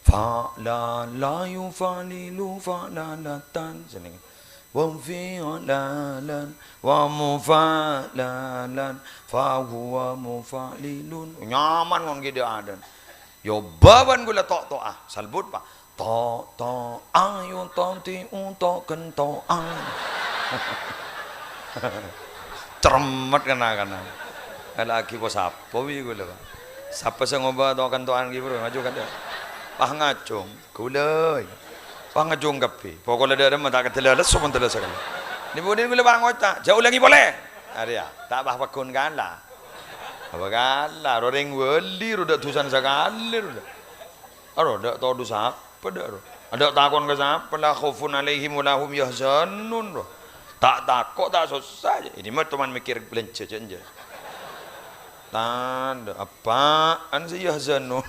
Fa'lala yufa'lilu fa'lalatan. Sènèng. Wa fi'lalan wa mufa'lalan fa huwa mufa'lilun. Nyaman mon ghi' dâ' adân. Yobâ bân ghulâ to'-to'a. Salbut, Pa'. To'-to'a yu to' ti'u to' kento'a. Cermet kana'-kana'. Alaghi po sapa bi' ghulâ, Pa'? Sapa sè ngobâ to' kento'an ghi', Bro? Maju kan, ya. Pas ngajhung, ghulâ. Pas ngajhung kabbhi. Pokolla dâ' remma ta' kadellâ lesso mon tellâ sakalè. Ni-, budi ghulâ pas ngoca', "Jhâ' olèngè polè." Arèya, ta' pas pagghun kala. Apa kala, ro rèng wali, ro dâ' dusana sakalè, ro dâ'. Aro, dâ' todus sapa, dâ', ro? Adâ' takon ka sapa, la khaufun 'alaihim wa la hum yahzanun, ro. Ta' tako', ta' sossa, jâ. Ini mah toman mèkkèr bâlânjhâ, jâ, jâ. Tandhâ, apaan sè yahzanun?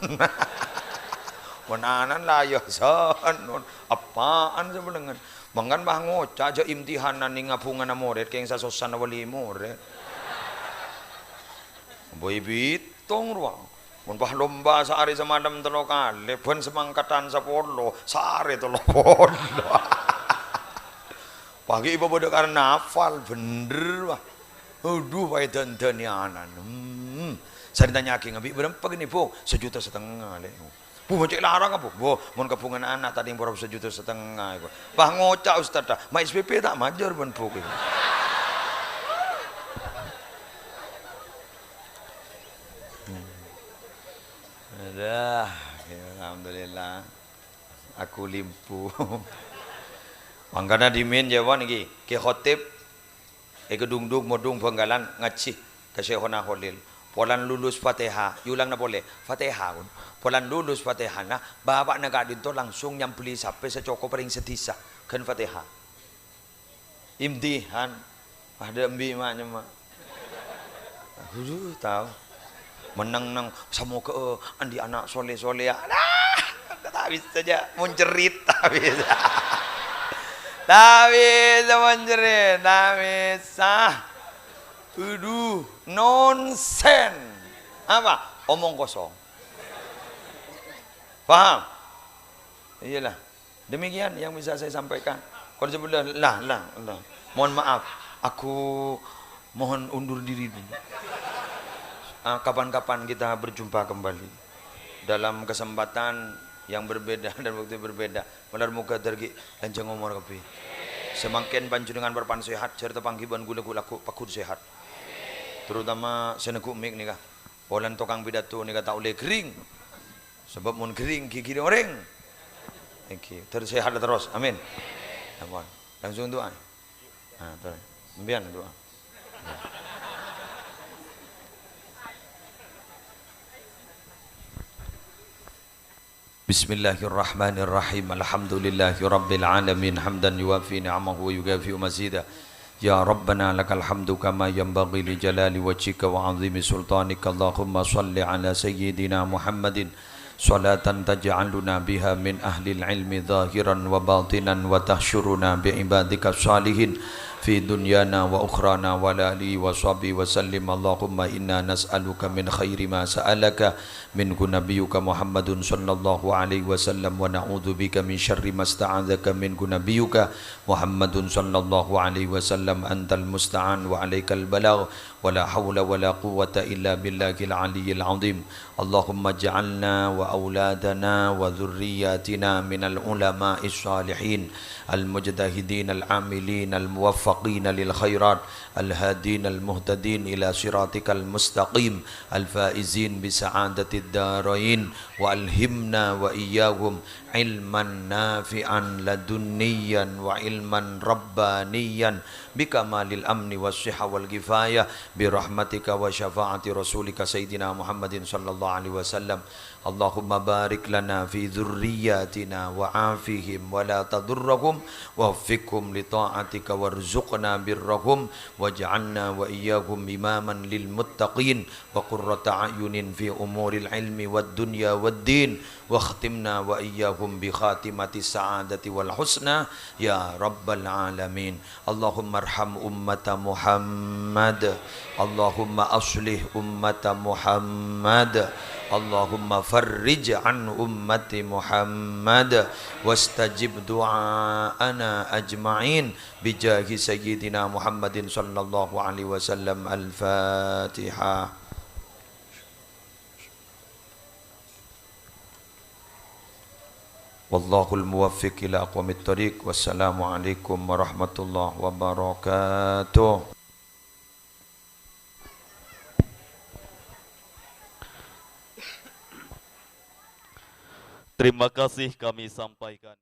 Mon ana'na la yahzanun, apaan sè bâlângan? Mangkana pas ngoca' jâ' imtihanan nèng abhungana morèd, kèng sasossana wali morèd. Bâi bitong rowa. Mon pas lomba saarè samalem tello kalè, bân samangkatan sapolo, saarè tello polo. Pagi ipa bâdâ karnaval, bhender, wah. Adhu, pas èdandani ana'na. Hmm. Sarè tanya'aghi, "Ngabi' bârâmpa kènè, Bu?" "Sajuta satengnga, Lè'." "Bu, ma' cè' larang, Bu?" "Bu, mon kabhungana ana' tadhing pora sajuta satengnga, Bu." Pas ngoca' ustadda, "Ma' S P P ta' majâr bân Bu kèya." Hmm. Adah, ya, alhamdulillah. Aku limpu. Mangkana dhimèn jâwâbhân nèkè, Kè Khotib, è Kedungdung, Modung, Bhângkalan, ngajhi ka Syaikhona Kholil. Polana lulus Fatihah, èolangna polè, Fatihah, pon. Polana lulus Fatihana, bapa'na ka'dinto langsung nyambelli sapè sacokop rèng sadhisa, ghân Fatihah. Imtihan. Padâ embi' ma' nyemma'. Adhu, tao. Mennang nang, samoga, eh, andi' ana' soleh-soleha. Nah, ta' bisa jâ'. Mon cerit, ta' bisa. Ta' bisa mon cerit, ta' bisa. Adhu, nonsen. Apa? Omong kosong. Paham? Iyalah. Demikian yang bisa saya sampaikan. Kalau sebelah, lah, lah, lah. Mohon maaf, aku mohon undur diri dulu. Ah, kapan-kapan kita berjumpa kembali dalam kesempatan yang berbeda dan waktu berbeda. Malar moghâ dârghi' lanjhâng omor kabbhi. Samangkèn panjhennengngan parpan sehat, sarta pangghi bân ghulâ ghu-, lagghu' pagghun sehat. Terutama sè neggu' mik nèka. Polana tokang pidato nèka ta' ollè ghering. Sabâb mon ghering, ghighiri orèng. Èngghi, ter-, sehat terros. Amin. Ampon. Langsung du'a. Nah, terus. Sampèyan du'a. بسم الله الرحمن الرحيم. الحمد لله رب العالمين، حمدا يوافي نعمه ويكافئ مزيده. يا ربنا لك الحمد كما ينبغي لجلال وجهك وعظيم سلطانك. اللهم صل على سيدنا محمد صلاة تجعلنا بها من أهل العلم ظاهرا وباطنا، وتحشرنا بعبادك الصالحين في دنيانا وأخرانا، وعلى آله وصحبه وسلم. اللهم إنا نسألك من خير ما سألك منه نبيك محمد صلى الله عليه وسلم، ونعوذ بك من شر ما استعاذك منه نبيك محمد صلى الله عليه وسلم. أنت المستعان وعليك البلاغ، ولا حول ولا قوة إلا بالله العلي العظيم. اللهم اجعلنا وأولادنا وذرياتنا من العلماء الصالحين المجتهدين العاملين الموفقين للخيرات الهادين المهتدين إلى صراطك المستقيم الفائزين بسعادة الدارين. وألهمنا وإياهم علما نافعا لدنيا وعلما ربانيا بكمال الأمن والصحة والكفاية برحمتك وشفاعة رسولك سيدنا محمد صلى الله عليه وسلم. اللهم بارك لنا في ذرياتنا وعافهم ولا تضرهم، ووفقهم لطاعتك وارزقنا برهم، واجعلنا وإياهم إماما للمتقين وقرة أعين في أمور العلم والدنيا والدين، واختمنا وإياهم بخاتمة السعادة والحسنى يا رب العالمين. اللهم ارحم أمة محمد. اللهم أصلح أمة محمد. اللهم فرج عن أمة محمد. واستجب دعاءنا أجمعين بجاه سيدنا محمد صلى الله عليه وسلم. الفاتحة. Wallahul muwaffiq ila aqwamit thoriq. Wassalamualaikum warahmatullahi wabarakatuh. Terima kasih kami sampaikan.